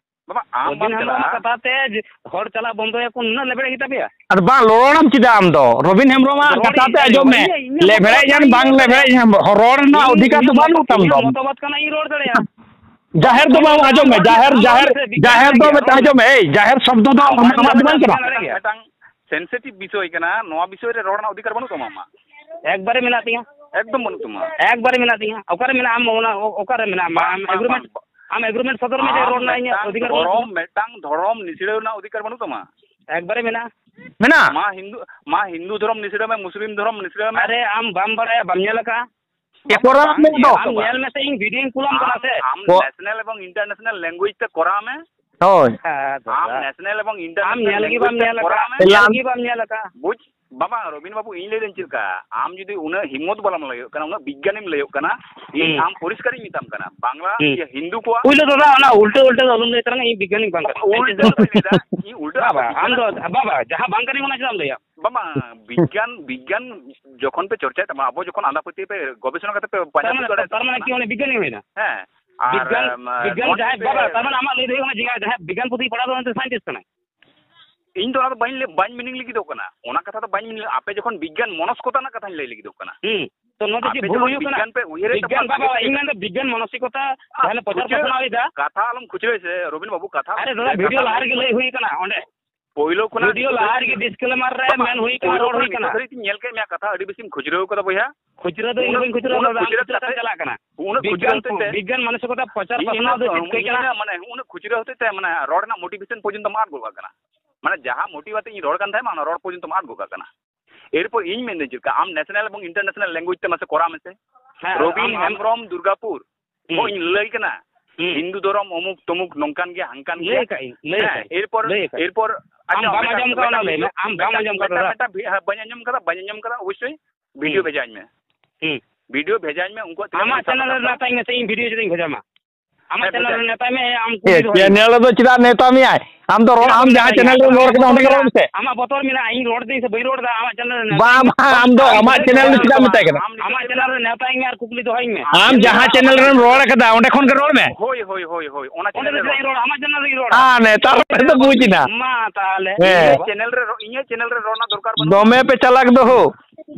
ᱵᱟᱵᱟ, ᱟᱢ ᱨᱚᱵᱤᱱ ᱵᱟᱢ ᱦᱮᱢᱵᱨᱚᱢᱟᱜ ᱪᱟᱞᱟᱜᱼᱟ᱾ ᱠᱟᱛᱷᱟ ᱛᱮ ᱡᱮ ᱦᱚᱲ ᱪᱟᱞᱟᱜ ᱵᱚᱱᱫᱚᱭᱟᱠᱚ, ᱩᱱᱟᱹᱜ ᱞᱮᱵᱮᱫ ᱜᱮᱛᱟ ᱯᱮᱭᱟ? ᱟᱫᱚ ᱵᱟᱝ, ᱨᱚᱲᱟᱢ ᱪᱮᱫᱟᱜ ᱟᱢ ᱫᱚ? ᱨᱚᱵᱤᱱ ᱦᱮᱢᱵᱨᱚᱢᱟᱜ ᱨᱚᱲ ᱠᱟᱛᱷᱟ ᱤᱧ, ᱛᱮ ᱟᱸᱡᱚᱢ ᱢᱮ᱾ ᱤᱧᱟᱹᱜ, ᱤᱧᱟᱹᱜ ᱞᱮᱵᱮᱲᱮᱡ ᱢᱚᱛᱟᱢᱚᱛ ᱮᱱ ᱤᱧ ᱵᱟᱝ ᱨᱚᱲ ᱞᱮᱵᱮᱲᱮᱡ ᱫᱟᱲᱮᱭᱟᱜᱼᱟ᱾ ᱮᱱ, ᱨᱚᱲ ᱨᱮᱱᱟᱜ ᱤᱧ, ᱚᱫᱷᱤᱠᱟᱨ ᱫᱚ ᱤᱧᱟᱹᱜ ᱵᱟᱹᱱᱩᱜ ᱢᱚᱛᱟᱢ ᱤᱧᱟᱹᱜ ᱫᱚ᱾ ᱢᱚᱛᱟᱢᱚᱛ ᱠᱟᱱᱟ, ᱤᱧ ᱨᱚᱲ ᱫᱟᱲᱮᱭᱟᱜᱼᱟ᱾ ᱡᱟᱦᱮᱨ ᱫᱚ ᱵᱟᱝ, ᱟᱸᱡᱚᱢ ᱢᱮ, ᱡᱟᱦᱮᱨ, ᱟᱢ ᱡᱟᱦᱮᱨ, ᱨᱚᱲ ᱢᱮᱥᱮ, ᱵᱤᱜᱽᱜᱟᱱ ᱡᱟᱦᱮᱨ ᱫᱚ ᱨᱚᱲ ᱢᱮ᱾ ᱢᱤᱫᱴᱟᱝ ᱟᱢ ᱨᱚᱲ ᱢᱮ᱾ ᱥᱮᱱᱥᱤᱴᱤᱵᱷ ᱵᱤᱥᱚᱭ ᱠᱟᱱᱟ, ᱱᱚᱣᱟ ᱵᱤᱥᱚᱭ ᱨᱮ ᱨᱚᱲ ᱨᱮᱱᱟᱜ ᱚᱫᱷᱤᱠᱟᱨ ᱵᱟᱹᱱᱩᱜ ᱛᱟᱢᱟ ᱟᱢᱟᱜ᱾ ᱮᱠᱵᱟᱨᱮ ᱢᱮᱱᱟᱜ ᱛᱤᱧᱟ᱾ ᱮᱠᱫᱚᱢ ᱵᱟᱹᱱᱩᱜ ᱛᱟᱢᱟ᱾ ᱮᱠᱵᱟᱨᱮ ᱢᱮᱱᱟᱜ ᱛᱤᱧᱟ᱾ ᱚᱠᱟᱨᱮ ᱢᱮᱱᱟᱜᱼᱟ ᱟᱢ? ᱚᱱᱟ ᱚ-, ᱚᱠᱟᱨᱮ ᱢᱮᱱᱟᱜᱼᱟ? ᱟᱢ, ᱵᱟᱝ, ᱟᱢ ᱵᱟᱝ, ᱮᱜᱽᱨᱤᱢᱮᱱᱴ, ᱵᱟᱝ, ᱵᱟᱝ᱾ ᱟᱢ ᱮᱜᱽᱨᱤᱢᱮᱱᱴ ᱥᱚᱫᱚᱨ ᱢᱮ ᱡᱮ ᱟᱢ ᱨᱚᱲ ᱨᱮᱱᱟᱜ ᱤᱧᱟᱹᱜ ᱢᱤᱫᱴᱟᱝ ᱚᱫᱷᱤᱠᱟᱨ ᱫᱷᱚᱨᱚᱢ, ᱵᱟᱹᱱᱩᱜ ᱛᱟᱢᱟ᱾ ᱢᱤᱫᱴᱟᱝ ᱫᱷᱚᱨᱚᱢ ᱱᱤᱥᱲᱟᱹᱣ ᱨᱮᱱᱟᱜ ᱚᱫᱷᱤᱠᱟᱨ ᱵᱟᱹᱱᱩᱜ ᱛᱟᱢᱟ᱾ ᱮᱠᱵᱟᱨᱮ ᱢᱮᱱᱟᱜᱼᱟ᱾ ᱢᱮᱱᱟᱜᱼᱟ᱾ ᱢᱟ ᱦᱤᱱᱫᱩ, ᱢᱟ ᱦᱤᱱᱫᱩ ᱫᱷᱚᱨᱚᱢ ᱱᱤᱥᱲᱟᱹᱣ ᱢᱮ, ᱢᱩᱥᱞᱤᱢ ᱫᱷᱚᱨᱚᱢ ᱱᱤᱥᱲᱟᱹᱣ ᱢᱮ᱾ ᱟᱨᱮ, ᱟᱢ ᱵᱟᱢ ᱵᱟᱲᱟᱭᱟ, ᱵᱟᱢ ᱧᱮᱞ ᱟᱠᱟᱫᱼᱟ? ᱮ, ᱠᱚᱨᱟᱣ ᱢᱮ ᱫᱚ᱾ ᱟᱢ ᱧᱮᱞ ᱢᱮᱥᱮ, ᱤᱧ ᱵᱷᱤᱰᱤᱭᱳᱧ ᱠᱩᱞᱟᱢ ᱠᱟᱱᱟ ᱟᱢ, ᱥᱮ᱾ ᱟᱢ ᱠᱚ- ᱱᱮᱥᱱᱟᱞ ᱮᱵᱚᱝ ᱤᱱᱴᱟᱨᱱᱮᱥᱱᱟᱞ ᱞᱮᱝᱜᱩᱭᱮᱡᱽ ᱛᱮ ᱠᱚᱨᱟᱣ ᱢᱮ᱾ ᱦᱳᱭ᱾ ᱦᱮᱸ, ᱟᱢ ᱫᱟᱫᱟ᱾ ᱱᱮᱥᱱᱟᱞ ᱮᱵᱚᱝ ᱟᱢ ᱤᱱᱴᱟᱨᱱᱮᱥᱱᱟᱞ ᱧᱮᱞ ᱜᱮ ᱞᱮᱝᱜᱩᱭᱮᱡᱽ ᱵᱟᱢ ᱛᱮ ᱧᱮᱞ ᱠᱚᱨᱟᱣ ᱟᱠᱟᱫᱼᱟ, ᱢᱮ᱾ ᱧᱮᱞ ᱜᱮ ᱵᱟᱢ ᱧᱮᱞ ᱟᱠᱟᱫᱼᱟ᱾ ᱵᱩᱡᱽ, ᱵᱟᱵᱟ ᱨᱚᱵᱤᱱ ᱵᱟᱵᱩ, ᱤᱧ ᱞᱟᱹᱭ ᱫᱟᱹᱧ ᱪᱮᱫ ᱞᱮᱠᱟ, ᱟᱢ ᱡᱩᱫᱤ ᱩᱱᱟᱹᱜ ᱦᱤᱢᱢᱚᱛ ᱵᱟᱞᱟᱢ ᱞᱟᱹᱭᱚᱜ ᱠᱟᱱᱟ, ᱩᱱᱟᱹᱜ ᱵᱤᱜᱽᱜᱟᱱᱤᱢ ᱞᱟᱹᱭᱚᱜ ᱠᱟᱱᱟ, ᱤᱧ ᱦᱩᱸ᱾ ᱟᱢ ᱯᱚᱨᱤᱥᱠᱟᱨᱤᱧ ᱢᱮᱛᱟᱢ ᱠᱟᱱᱟ, ᱵᱟᱝᱞᱟ, ᱦᱩᱸ᱾ ᱤᱭᱟᱹ, ᱦᱤᱱᱫᱩ ᱠᱚᱣᱟᱜ ᱯᱩᱭᱞᱩ ᱫᱟᱫᱟ, ᱚᱱᱟ ᱩᱞᱴᱟᱹ ᱩᱞᱴᱟᱹ ᱫᱚ ᱟᱞᱚᱢ ᱞᱟᱹᱭ ᱛᱟᱞᱟᱝᱟ, ᱤᱧ ᱵᱤᱜᱽᱜᱟᱱᱤᱧ ᱵᱟᱝ ᱠᱟᱱᱟ᱾ ᱩᱞᱴᱟᱹ ᱫᱚ ᱵᱟᱹᱧ ᱞᱟᱹᱭ ᱫᱟ, ᱤᱧ ᱩᱞᱴᱟᱹ ᱵᱟᱵᱟ, ᱫᱚ ᱵᱟᱹᱧ ᱟᱢ ᱞᱟᱹᱭ ᱫᱟ᱾ ᱫᱚ, ᱵᱟᱵᱟ, ᱡᱟᱦᱟᱸ ᱵᱟᱝ ᱠᱟᱱᱟ ᱚᱱᱟ ᱪᱮᱫᱟᱜ ᱮᱢ ᱞᱟᱹᱭᱟ? ᱵᱟᱵᱟ, ᱵᱤᱜᱽᱜᱟᱱ, ᱵᱤᱜᱽᱜᱟᱱ ᱡᱚᱠᱷᱚᱱ ᱯᱮ ᱪᱚᱨᱪᱟᱭ ᱛᱟᱢᱟ, ᱟᱵᱚ ᱡᱚᱠᱷᱚᱱ ᱟᱸᱫᱷᱟ ᱯᱟᱹᱛᱭᱟᱹᱣ ᱯᱮ ᱜᱚᱵᱮᱥᱚᱱᱟ ᱠᱟᱛᱮ ᱯᱮ ᱯᱟᱸᱡᱟ ᱛᱟᱨ ᱢᱟᱱᱮ, ᱩᱫᱩᱜ ᱫᱟᱲᱮᱭᱟᱜ ᱛᱟᱨ ᱢᱟᱱᱮ ᱛᱟᱵᱚᱱᱟ᱾ ᱠᱤ ᱩᱱᱤ ᱵᱤᱜᱽᱜᱟᱱᱤ ᱦᱩᱭᱱᱟ? ᱦᱮᱸ, ᱟᱨ, ᱵᱤᱜᱽᱜᱟᱱ, ᱮᱢ, ᱵᱤᱜᱽᱜᱟᱱ ᱱᱚᱣᱟ ᱡᱟᱦᱟᱸᱭ, ᱯᱮ ᱵᱟᱵᱟ, ᱛᱟᱨ ᱢᱟᱱᱮ ᱟᱢᱟᱜ ᱞᱟᱹᱭ ᱫᱚ ᱦᱩᱭᱩᱜ ᱠᱟᱱᱟ, ᱡᱟᱦᱟᱸᱭ, ᱡᱟᱦᱟᱸᱭ ᱵᱤᱜᱽᱜᱟᱱ ᱯᱩᱛᱷᱤ ᱯᱟᱲᱦᱟᱣ ᱫᱚ ᱩᱱᱤ ᱫᱚ ᱥᱟᱭᱮᱱᱴᱤᱥᱴ ᱠᱟᱱᱟᱭ᱾ ᱤᱧ ᱫᱚ ᱚᱱᱟ ᱫᱚ ᱵᱟᱹᱧ ᱞᱟᱹᱭ, ᱵᱟᱹᱧ ᱢᱤᱱᱤᱝ ᱞᱟᱹᱜᱤᱫᱚᱜ ᱠᱟᱱᱟ᱾ ᱚᱱᱟ ᱠᱟᱛᱷᱟ ᱫᱚ ᱵᱟᱹᱧ ᱢᱤᱱᱤᱝ, ᱟᱯᱮ ᱡᱚᱠᱷᱚᱱ ᱵᱤᱜᱽᱜᱟᱱ ᱢᱚᱱᱚᱥᱠᱚᱛᱟ ᱨᱮᱱᱟᱜ ᱠᱟᱛᱷᱟᱧ ᱞᱟᱹᱭ ᱞᱟᱹᱜᱤᱫᱚᱜ ᱠᱟᱱᱟ᱾ ᱦᱩᱸ᱾ ᱛᱚ ᱱᱚᱣᱟ ᱫᱚ ᱟᱯᱮ ᱪᱮᱫ ᱵᱷᱩᱞ ᱡᱚᱠᱷᱚᱱ ᱦᱩᱭᱩᱜ ᱠᱟᱱᱟ? ᱵᱤᱜᱽᱜᱟᱱ ᱯᱮ ᱩᱭᱦᱟᱹᱨᱮᱫ ᱵᱤᱜᱽᱜᱟᱱ ᱛᱟᱵᱚᱱᱟ, ᱵᱟᱵᱟ, ᱤᱧ ᱢᱮᱱᱫᱟ ᱵᱤᱜᱽᱜᱟᱱ ᱢᱟᱱᱚᱥᱤᱠᱚᱛᱟ ᱟᱨ ᱡᱟᱦᱟᱸ ᱞᱮ ᱯᱨᱚᱪᱟᱨ ᱠᱷᱩᱪᱨᱟᱹ ᱯᱟᱥᱱᱟᱣ ᱮᱫᱟ᱾ ᱠᱟᱛᱷᱟ ᱟᱞᱚᱢ ᱠᱷᱩᱪᱨᱟᱹᱭ ᱥᱮ, ᱨᱚᱵᱤᱱ ᱵᱟᱵᱩ, ᱠᱟᱛᱷᱟ ᱟᱨᱮ ᱫᱟᱫᱟ, ᱠᱷᱩᱪᱨᱟᱹ ᱵᱷᱤᱰᱤᱭᱳ ᱠᱟᱛᱷᱟ ᱞᱟᱦᱟ ᱨᱮᱜᱮ ᱞᱟᱹᱭ ᱦᱩᱭ ᱠᱟᱱᱟ ᱚᱸᱰᱮ᱾ ᱯᱳᱭᱞᱳ ᱠᱷᱚᱱᱟᱜ ᱵᱷᱤᱰᱤᱭᱳ ᱞᱟᱦᱟ ᱨᱮᱜᱮ ᱰᱤᱥᱠᱞᱮᱢᱟᱨ ᱨᱮ ᱵᱟᱵᱟ, ᱢᱮᱱ ᱦᱩᱭ ᱠᱟᱱᱟ, ᱯᱳᱭᱞᱳ ᱨᱚᱲ ᱠᱷᱚᱱᱟᱜ ᱦᱩᱭ ᱱᱤᱛᱚᱜ ᱠᱟᱱᱟ᱾ ᱫᱷᱟᱹᱨᱤᱡ ᱤᱧ ᱧᱮᱞ ᱠᱮᱫ ᱢᱮᱭᱟ, ᱠᱟᱛᱷᱟ ᱟᱹᱰᱤ ᱵᱮᱥᱤᱢ ᱠᱷᱩᱪᱨᱟᱹᱣ ᱠᱟᱫᱟ ᱵᱚᱭᱦᱟ᱾ ᱠᱷᱩᱪᱨᱟᱹ ᱫᱚ ᱤᱧ ᱩᱱᱟᱹᱜ, ᱵᱟᱹᱧ ᱠᱷᱩᱪᱨᱟᱹ ᱩᱱᱟᱹᱜ ᱞᱮᱫᱟ, ᱟᱢ ᱠᱷᱩᱪᱨᱟᱹ ᱠᱷᱩᱪᱨᱟᱹ ᱛᱮ ᱠᱟᱛᱷᱟ, ᱪᱟᱞᱟᱜ ᱠᱟᱱᱟ᱾ ᱩᱱᱟᱹᱜ ᱠᱷᱩᱪᱨᱟᱹ ᱵᱤᱜᱽᱜᱟᱱ, ᱦᱚᱛᱮᱡ ᱛᱮ, ᱵᱤᱜᱽᱜᱟᱱ ᱢᱟᱱᱚᱥᱤᱠᱚᱛᱟ ᱯᱨᱚᱪᱟᱨ ᱤᱧ ᱯᱟᱥᱱᱟᱣ ᱫᱚ ᱩᱱᱟᱹᱜ, ᱪᱮᱫ ᱠᱟᱱᱟ? ᱩᱱᱟᱹᱜ, ᱢᱟᱱᱮ, ᱩᱱᱟᱹᱜ ᱠᱷᱩᱪᱨᱟᱹ ᱦᱚᱛᱮᱡ ᱛᱮ, ᱢᱟᱱᱮ, ᱨᱚᱲ ᱨᱮᱱᱟᱜ ᱢᱳᱴᱤᱵᱷᱮᱥᱚᱱ ᱯᱚᱨᱡᱚᱱᱛᱚᱢ ᱟᱫ ᱜᱚᱫ ᱠᱟᱜ ᱠᱟᱱᱟ᱾ ᱢᱟᱱᱮ, ᱡᱟᱦᱟᱸ ᱢᱳᱴᱤᱵᱷ ᱟᱛᱮ ᱤᱧ ᱨᱚᱲ ᱠᱟᱱ ᱛᱟᱦᱮᱸᱫ, ᱚᱱᱟ ᱨᱚᱲ ᱯᱚᱨᱡᱚᱱᱛᱚᱢ ᱟᱫ ᱜᱚᱫ ᱠᱟᱜ ᱠᱟᱱᱟ᱾ ᱮᱨᱯᱚᱨ ᱤᱧ ᱢᱮᱱᱫᱟᱹᱧ ᱪᱮᱫ ᱞᱮᱠᱟ, ᱟᱢ ᱱᱮᱥᱱᱟᱞ ᱮᱵᱚᱝ ᱤᱱᱴᱟᱨᱱᱮᱥᱱᱟᱞ ᱞᱮᱝᱜᱩᱭᱮᱡᱽ ᱛᱮ ᱢᱟᱥᱮ ᱠᱚᱨᱟᱣ ᱢᱮᱥᱮ᱾ ᱦᱮᱸ, ᱨᱚᱵᱤᱱ ᱟᱢ, ᱟᱢ ᱦᱮᱢᱵᱨᱚᱢ ᱫᱩᱨᱜᱟᱯᱩᱨ, ᱦᱩᱸ᱾ ᱦᱚᱸ, ᱤᱧ ᱞᱟᱹᱭ ᱠᱟᱱᱟ, ᱦᱩᱸ᱾ ᱦᱤᱱᱫᱩ ᱫᱷᱚᱨᱚᱢ ᱚᱢᱩᱠ ᱛᱚᱢᱩᱠ ᱱᱚᱝᱠᱟᱱ ᱜᱮᱭᱟ, ᱦᱟᱝᱠᱟᱱ ᱞᱟᱹᱭ ᱜᱮᱭᱟ᱾ ᱟᱠᱟᱫ ᱤᱧ, ᱞᱟᱹᱭ ᱦᱮᱸ, ᱟᱠᱟᱫ ᱤᱧ, ᱮᱨᱯᱚᱨ, ᱞᱟᱹᱭ ᱟᱠᱟᱫ ᱤᱧ᱾ ᱮᱨᱯᱚᱨ, ᱟᱢ ᱟᱪᱪᱷᱟ, ᱵᱟᱢ ᱢᱤᱫᱴᱟᱝ, ᱟᱸᱡᱚᱢ ᱠᱟᱫᱟ, ᱢᱤᱫᱴᱟᱝ ᱚᱱᱟ ᱞᱟᱹᱭ ᱢᱮ, ᱵᱷᱤᱰᱤᱭᱳ, ᱟᱢ ᱵᱟᱢ ᱢᱤᱫᱴᱟᱝ, ᱟᱸᱡᱚᱢ ᱠᱟᱫᱟ, ᱢᱤᱫᱴᱟᱝ, ᱫᱟᱫᱟ? ᱢᱤᱫᱴᱟᱝ ᱵᱷᱤ-, ᱦᱮᱸ, ᱵᱟᱹᱧ ᱟᱸᱡᱚᱢ ᱠᱟᱫᱟ, ᱵᱟᱹᱧ ᱟᱸᱡᱚᱢ ᱠᱟᱫᱟ, ᱚᱵᱚᱥᱥᱳᱭ ᱵᱷᱤᱰᱤᱭᱳ ᱦᱩᱸ᱾ ᱵᱷᱮᱡᱟᱧ ᱢᱮ᱾ ᱦᱩᱸ᱾ ᱵᱷᱤᱰᱤᱭᱳ ᱵᱷᱮᱡᱟᱧ ᱢᱮ, ᱩᱱᱠᱩᱣᱟᱜ ᱛᱤᱱᱟᱹᱜ ᱟᱢᱟᱜ ᱯᱚᱭᱥᱟ ᱪᱮᱱᱮᱞ ᱨᱮ ᱠᱟᱛᱷᱟ᱾ ᱢᱮᱛᱟᱧ ᱢᱮᱥᱮ, ᱤᱧ ᱵᱷᱤᱰᱤᱭᱳ ᱪᱮᱫᱟᱜ ᱤᱧ ᱵᱷᱮᱡᱟᱢᱟ? ᱟᱢᱟᱜ ᱦᱮᱸ, ᱪᱮᱱᱮᱞ ᱨᱮ ᱵᱮᱴᱟ᱾ ᱱᱮᱣᱛᱟᱭ ᱢᱮ, ᱟᱢ ᱮ, ᱠᱩᱞᱤ ᱫᱚᱦᱚᱭ ᱢᱮ᱾ ᱪᱮᱱᱮᱞ ᱨᱮᱫᱚ ᱪᱮᱫᱟᱜ ᱱᱮᱣᱛᱟ ᱢᱮᱭᱟᱭ? ᱟᱢ ᱫᱚ ᱨᱚᱲ, ᱪᱮᱫᱟᱜ ᱟᱢ ᱵᱟᱢ ᱡᱟᱦᱟᱸ ᱢᱮᱛᱟᱭ ᱪᱮᱱᱮᱞ ᱠᱟᱱᱟ? ᱨᱮᱢ ᱨᱚᱲ ᱠᱟᱫᱟ, ᱚᱸᱰᱮ ᱜᱮ ᱨᱚᱲ ᱢᱮᱥᱮ᱾ ᱟᱢᱟᱜ ᱵᱚᱛᱚᱨ ᱢᱮᱱᱟᱜᱼᱟ, ᱤᱧ ᱨᱚᱲ ᱫᱟᱹᱧ ᱥᱮ ᱵᱟᱹᱧ ᱨᱚᱲ ᱮᱫᱟ, ᱟᱢᱟᱜ ᱪᱮᱱᱮᱞ ᱨᱮ ᱵᱟᱝ, ᱵᱟᱝ, ᱟᱢ ᱫᱚ ᱟᱢᱟᱜ ᱪᱮᱱᱮᱞ ᱨᱮ ᱪᱮᱫᱟᱜ ᱢᱮᱛᱟᱭ ᱠᱟᱱᱟ? ᱟᱢᱟᱜ ᱪᱮᱱᱮᱞ ᱨᱮ ᱱᱮᱣᱛᱟᱭ ᱢᱮ ᱟᱨ ᱠᱩᱠᱞᱤ ᱫᱚᱦᱚᱭ ᱢᱮ᱾ ᱟᱢ ᱡᱟᱦᱟᱸ ᱪᱮᱱᱮᱞ ᱨᱮᱢ ᱨᱚᱲ ᱠᱟᱫᱟ, ᱚᱸᱰᱮ ᱠᱷᱚᱱ ᱜᱮ ᱨᱚᱲ ᱢᱮ᱾ ᱦᱳᱭ, ᱦᱳᱭ, ᱦᱳᱭ, ᱦᱳᱭ, ᱚᱱᱟ ᱚᱸᱰᱮ ᱪᱮᱱᱮᱞ ᱫᱚ ᱨᱮ ᱪᱮᱫᱟᱜ ᱨᱚᱲ᱾ ᱤᱧ ᱨᱚᱲᱟ? ᱟᱢᱟᱜ ᱪᱮᱱᱮᱞ ᱨᱮᱜᱮᱧ ᱨᱚᱲᱟ᱾ ᱟᱨ ᱱᱮᱛᱟᱨ ᱦᱚᱲ ᱫᱚ ᱵᱩᱡᱽ ᱮᱱᱟ᱾ ᱢᱟ ᱛᱟᱦᱞᱮ᱾ ᱦᱮᱸ᱾ ᱤᱧᱟᱹᱜ ᱪᱮᱱᱮᱞ ᱨᱮ ᱨᱚ-, ᱤᱧᱟᱹᱜ ᱪᱮᱱᱮᱞ ᱨᱮ ᱨᱚᱲ ᱨᱮᱱᱟᱜ ᱫᱚᱨᱠᱟᱨ ᱵᱟᱹᱱᱩᱜᱼᱟ᱾ ᱫᱚᱢᱮ ᱯᱮ ᱪᱟᱞᱟᱠ ᱫᱚ ᱦᱳ᱾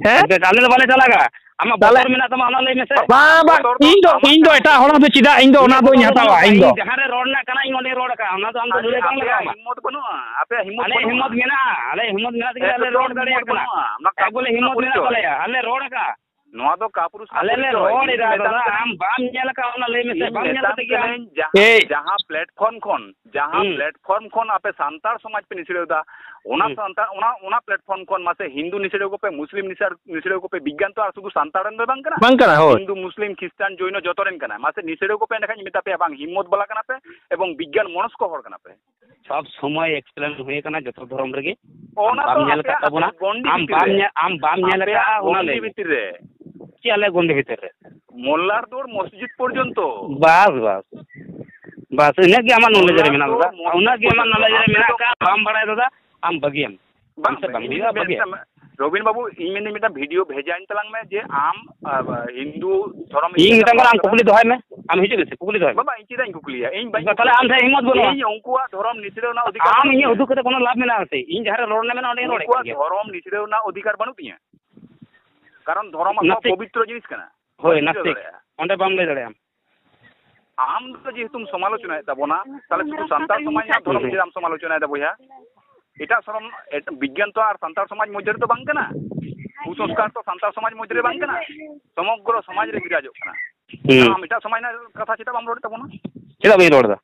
ᱦᱮᱸ? ᱟᱞᱮ ᱫᱚ ᱵᱟᱞᱮ ᱪᱟᱞᱟᱠᱟ᱾ ᱟᱢᱟᱜ ᱛᱟᱦᱞᱮ ᱵᱚᱛᱚᱨ ᱢᱮᱱᱟᱜ ᱛᱟᱢᱟ, ᱚᱱᱟ ᱞᱟᱹᱭ ᱢᱮᱥᱮ᱾ ᱵᱟᱝ, ᱵᱟᱝ, ᱵᱚᱛᱚᱨ ᱫᱚ ᱤᱧ ᱫᱚ, ᱟᱢᱟᱜ ᱤᱧ ᱫᱚ ᱪᱮᱱᱮᱞ ᱮᱴᱟᱜ ᱦᱚᱲ ᱫᱚ ᱪᱮᱫᱟᱜ ᱤᱧ ᱫᱚ ᱚᱱᱟ ᱤᱧᱟᱹᱜ ᱫᱚᱧ ᱵᱚᱛᱚᱨ ᱦᱟᱛᱟᱣᱟ, ᱵᱟᱹᱱᱩᱜᱼᱟ, ᱤᱧ ᱫᱚ᱾ ᱤᱧ ᱡᱟᱦᱟᱸ ᱨᱮ ᱨᱚᱲ ᱨᱮᱱᱟᱜ ᱠᱟᱱᱟ, ᱤᱧ ᱚᱸᱰᱮᱧ ᱨᱚᱲ ᱟᱠᱟᱜᱼᱟ, ᱚᱱᱟ ᱫᱚ ᱟᱢ ᱫᱚ ᱟᱨ ᱞᱟᱹᱭ ᱵᱟᱝ ᱟᱯᱮᱭᱟᱜ ᱞᱟᱜᱟᱣ ᱟᱢᱟ᱾ ᱦᱤᱢᱢᱚᱛ ᱵᱟᱹᱱᱩᱜᱼᱟ, ᱟᱯᱮᱭᱟᱜ ᱦᱤᱢᱢᱚᱛ ᱟᱞᱮᱭᱟᱜ ᱵᱟᱹᱱᱩᱜᱼᱟ᱾ ᱦᱤᱢᱢᱚᱛ ᱢᱮᱱᱟᱜᱼᱟ, ᱟᱞᱮᱭᱟᱜ ᱦᱤᱢᱢᱚᱛ ᱢᱮᱱᱟᱜ ᱛᱮᱜᱮ ᱮᱠᱫᱚᱢ ᱟᱞᱮ ᱨᱚᱲ ᱨᱚᱲ ᱫᱟᱲᱮᱭᱟᱜ ᱫᱟᱲᱮᱭᱟᱜ ᱠᱟᱱᱟ᱾ ᱠᱟᱱᱟ᱾ ᱟᱢᱟᱜ ᱟᱞᱮ ᱠᱟᱹᱯᱤ ᱦᱤᱢᱢᱚᱛ ᱠᱟᱹᱯᱤ ᱢᱮᱱᱟᱜ ᱯᱚᱨᱤᱪᱚᱭ᱾ ᱛᱟᱞᱮᱭᱟ, ᱟᱞᱮ ᱨᱚᱲ ᱟᱠᱟᱜᱼᱟ᱾ ᱱᱚᱣᱟ ᱫᱚ ᱠᱟᱯᱩᱨᱩᱥ ᱟᱞᱮ ᱞᱮ ᱠᱟᱯᱩᱨᱩᱥ ᱫᱚ ᱨᱚᱲ ᱤᱧ ᱮᱫᱟ ᱢᱮᱛᱟᱢ ᱫᱟᱫᱟ, ᱠᱟᱹᱱᱟᱹᱧ, ᱟᱢ ᱵᱟᱢ ᱧᱮᱞ ᱟᱠᱟᱫ ᱚᱱᱟ ᱞᱟᱹᱭ ᱢᱮᱥᱮ, ᱤᱧ ᱵᱟᱢ ᱧᱮᱞ ᱢᱮᱛᱟᱢ ᱠᱟᱛᱮ ᱜᱮ ᱟᱢ ᱠᱟᱹᱱᱟᱹᱧ ᱡᱟᱦᱟᱸ, ᱮᱭ᱾ ᱡᱟᱦᱟᱸ platform ᱠᱷᱚᱱ, ᱡᱟᱦᱟᱸ ᱦᱩᱸ᱾ platform ᱠᱷᱚᱱ ᱟᱯᱮ ᱥᱟᱱᱛᱟᱲ ᱥᱚᱢᱟᱡᱽ ᱯᱮ ᱱᱤᱥᱲᱟᱹᱣ ᱮᱫᱟ, ᱚᱱᱟ ᱦᱩᱸ᱾ ᱥᱟᱱᱛᱟᱲ, ᱚᱱᱟ, ᱚᱱᱟ platform ᱠᱷᱚᱱ ᱢᱟᱥᱮ ᱦᱤᱱᱫᱩ ᱱᱤᱥᱲᱟᱹᱣ ᱠᱚᱯᱮ, ᱢᱩᱥᱞᱤᱢ ᱱᱤᱥᱟᱹᱲ, ᱱᱤᱥᱲᱟᱹᱣ ᱠᱚᱯᱮ, ᱵᱤᱜᱽᱜᱟᱱ ᱛᱚ ᱟᱨ ᱥᱩᱫᱷᱩ ᱥᱟᱱᱛᱟᱲ ᱨᱮᱱ ᱫᱚ ᱵᱟᱝ ᱠᱟᱱᱟ᱾ ᱵᱟᱝ ᱠᱟᱱᱟ, ᱦᱳᱭ᱾ ᱦᱤᱱᱫᱩ, ᱢᱩᱥᱞᱤᱢ, ᱠᱷᱨᱤᱥᱴᱟᱱ, ᱡᱚᱭᱱᱚ ᱡᱚᱛᱚ ᱨᱮᱱ ᱠᱟᱱᱟ᱾ ᱢᱟᱥᱮ ᱱᱤᱥᱲᱟᱹᱣ ᱠᱚᱯᱮ ᱮᱸᱰᱮᱠᱷᱟᱱ ᱢᱮᱛᱟ ᱯᱮᱭᱟ ᱵᱟᱝ ᱦᱤᱢᱢᱚᱛ ᱵᱟᱞᱟ ᱠᱟᱱᱟ ᱯᱮ ᱮᱵᱚᱝ ᱵᱤᱜᱽᱜᱟᱱ ᱢᱚᱱᱚᱥᱠᱚ ᱦᱚᱲ ᱠᱟᱱᱟ ᱯᱮ᱾ ᱥᱚᱵ ᱥᱚᱢᱚᱭ explain ᱦᱩᱭ ᱟᱠᱟᱱᱟ ᱡᱚᱛᱚ ᱫᱷᱚᱨᱚᱢ ᱨᱮᱜᱮ᱾ ᱚᱱᱟ ᱟᱢ ᱵᱟᱢ ᱫᱚ ᱧᱮᱞ ᱟᱠᱟᱫ ᱟᱯᱮᱭᱟᱜ ᱛᱟᱵᱚᱱᱟ, ᱜᱚᱱᱰᱤ ᱟᱢ ᱵᱷᱤᱛᱤᱨ ᱵᱟᱢ ᱨᱮ᱾ ᱧᱮ-, ᱟᱢ ᱵᱟᱢ ᱧᱮᱞ ᱟᱯᱮᱭᱟᱜ ᱟᱠᱟᱫᱼᱟ, ᱚᱱᱟ ᱜᱚᱱᱰᱤ ᱞᱟᱹᱭ ᱢᱮ᱾ ᱵᱷᱤᱛᱤᱨ ᱨᱮ᱾ ᱪᱮᱫ ᱟᱞᱮᱭᱟᱜ ᱜᱚᱱᱰᱤ ᱵᱷᱤᱛᱤᱨ ᱨᱮ? ᱢᱚᱞᱞᱟᱨ ᱫᱩᱣᱟᱹᱨ ᱢᱚᱥᱡᱤᱫ ᱯᱚᱨᱡᱚᱱᱛᱚ᱾ ᱵᱟᱥ, ᱵᱟᱥ᱾ ᱵᱟᱥ, ᱤᱱᱟᱹᱜ ᱜᱮ ᱟᱢᱟᱜ knowledge ᱨᱮ ᱢᱚᱞᱞᱟᱨ ᱢᱮᱱᱟᱜ ᱫᱩᱣᱟᱹᱨ ᱟᱠᱟᱫᱟ᱾ ᱢᱚᱥᱡᱤᱫ ᱩᱱᱟᱹᱜ ᱜᱮ ᱟᱢᱟᱜ ᱯᱚᱨᱡᱚᱱᱛᱚ᱾ knowledge ᱨᱮ ᱟᱯᱮ ᱢᱮᱱᱟᱜ ᱫᱚ ᱟᱠᱟᱫ, ᱵᱟᱢ ᱵᱟᱲᱟᱭ ᱫᱟᱫᱟ, ᱟᱢ ᱵᱟᱹᱜᱤᱭᱟᱢ᱾ ᱵᱟᱝ, ᱟᱢ ᱥᱮ ᱵᱟᱝ ᱤᱧ ᱦᱩᱭᱩᱜᱼᱟ, ᱢᱮᱱ-, ᱵᱟᱹᱜᱤᱭᱟᱢ᱾ ᱢᱮᱱ-, ᱨᱚᱵᱤᱱ ᱵᱟᱵᱩ, ᱤᱧ ᱢᱮᱱᱫᱟᱹᱧ ᱢᱤᱫᱴᱟᱝ video ᱵᱷᱮᱡᱟᱧ ᱛᱟᱞᱟᱝ ᱢᱮ ᱡᱮ ᱟᱢ, ᱟ, ᱦᱤᱱᱫᱩ ᱫᱷᱚᱨᱚᱢ ᱤᱫᱤ ᱤᱧ ᱠᱟᱛᱮ ᱢᱮᱛᱟᱢ ᱠᱟᱱᱟ, ᱟᱢ ᱠᱟᱛᱷᱟ ᱠᱩᱠᱞᱤ ᱫᱚᱦᱚᱭ ᱢᱮ, ᱟᱢ ᱦᱤᱡᱩᱜ ᱢᱮᱥᱮ, ᱠᱩᱠᱞᱤ ᱫᱚᱦᱚᱭ ᱢᱮ᱾ ᱵᱟᱵᱟ, ᱤᱧ ᱪᱮᱫᱟᱜ ᱤᱧ ᱠᱩᱠᱞᱤᱭᱟ? ᱤᱧ ᱵᱟᱹᱧ ᱛᱟᱦᱞᱮ ᱟᱢ ᱴᱷᱮᱱ ᱦᱤᱢᱢᱚᱛ ᱵᱟᱹᱱᱩᱜᱼᱟ᱾ ᱤᱧ ᱩᱱᱠᱩᱣᱟᱜ ᱫᱷᱚᱨᱚᱢ ᱱᱤᱥᱲᱟᱹᱣ ᱨᱮᱱᱟᱜ ᱚᱫᱷᱤᱠᱟᱨ ᱟᱢ ᱵᱟᱹᱱᱩᱜ ᱤᱧᱟᱹᱜ ᱛᱤᱧᱟᱹ᱾ ᱩᱫᱩᱜ ᱠᱟᱛᱮ ᱠᱳᱱᱳ ᱞᱟᱵᱷ ᱢᱮᱱᱟᱜᱼᱟ ᱥᱮ? ᱤᱧ ᱡᱟᱦᱟᱸ ᱨᱮ ᱨᱚᱲ ᱨᱮᱱᱟᱜ ᱢᱮᱱᱟᱜᱼᱟ, ᱚᱸᱰᱮᱧ ᱨᱚᱲᱮᱫ ᱩᱱᱠᱩᱣᱟᱜ ᱠᱟᱱ ᱜᱮᱭᱟ᱾ ᱫᱷᱚᱨᱚᱢ ᱱᱤᱥᱲᱟᱹᱣ ᱨᱮᱱᱟᱜ ᱚᱫᱷᱤᱠᱟᱨ ᱵᱟᱹᱱᱩᱜ ᱛᱤᱧᱟᱹ᱾ ᱠᱟᱨᱚᱱ ᱫᱷᱚᱨᱚᱢ ᱟᱠᱚᱣᱟᱜ ᱱᱟᱥᱛᱤᱠ᱾ ᱯᱚᱵᱤᱛᱨᱚ ᱡᱤᱱᱤᱥ ᱠᱟᱱᱟ᱾ ᱦᱳᱭ, ᱵᱟᱹᱧ ᱵᱩᱡᱷᱟᱹᱣ ᱱᱟᱥᱛᱤᱠ᱾ ᱫᱟᱲᱮᱭᱟᱜᱼᱟ᱾ ᱚᱸᱰᱮ ᱵᱟᱢ ᱞᱟᱹᱭ ᱫᱟᱲᱮᱭᱟᱜᱼᱟ᱾ ᱟᱢ ᱫᱚ ᱡᱮᱦᱮᱛᱩᱢ ᱥᱚᱢᱟᱞᱳᱪᱚᱱᱟᱭᱮᱫ ᱛᱟᱵᱚᱱᱟ, ᱛᱟᱦᱞᱮ ᱥᱩᱫᱷᱩ ᱥᱟᱱᱛᱟᱲ ᱥᱚᱢᱟᱡᱽ ᱨᱮᱱᱟᱜ ᱫᱷᱚᱨᱚᱢ ᱪᱮᱫᱟᱜ ᱮᱢ ᱥᱚᱢᱟᱞᱳᱪᱚᱱᱟᱭᱮᱫᱟ ᱵᱚᱭᱦᱟ? ᱮᱴᱟᱜ ᱥᱚᱨᱚᱢ, ᱮᱴ-, ᱵᱤᱜᱽᱜᱟᱱ ᱛᱚ ᱟᱨ ᱥᱟᱱᱛᱟᱲ ᱥᱚᱢᱟᱡᱽ ᱢᱚᱫᱽᱫᱷᱮ ᱨᱮᱫᱚ ᱵᱟᱝ ᱠᱟᱱᱟ᱾ ᱠᱩᱥᱚᱝᱥᱠᱟᱨ ᱛᱚ ᱥᱟᱱᱛᱟᱲ ᱥᱚᱢᱟᱡᱽ ᱢᱚᱫᱽᱫᱷᱮ ᱨᱮ ᱵᱟᱝ ᱠᱟᱱᱟ, ᱥᱚᱢᱚᱜᱨᱚ ᱥᱚᱢᱟᱡᱽ ᱨᱮ ᱵᱤᱨᱟᱡᱚᱜ ᱠᱟᱱᱟ᱾ ᱦᱩᱸ᱾ ᱟᱢ ᱮᱴᱟᱜ ᱥᱚᱢᱟᱡᱽ ᱨᱮᱱᱟᱜ ᱠᱟᱛᱷᱟ ᱪᱮᱫᱟᱜ ᱵᱟᱢ ᱨᱚᱲᱮᱫ ᱛᱟᱵᱚᱱᱟ? ᱪᱮᱫᱟᱜ ᱵᱟᱹᱧ ᱨᱚᱲ ᱮᱫᱟ?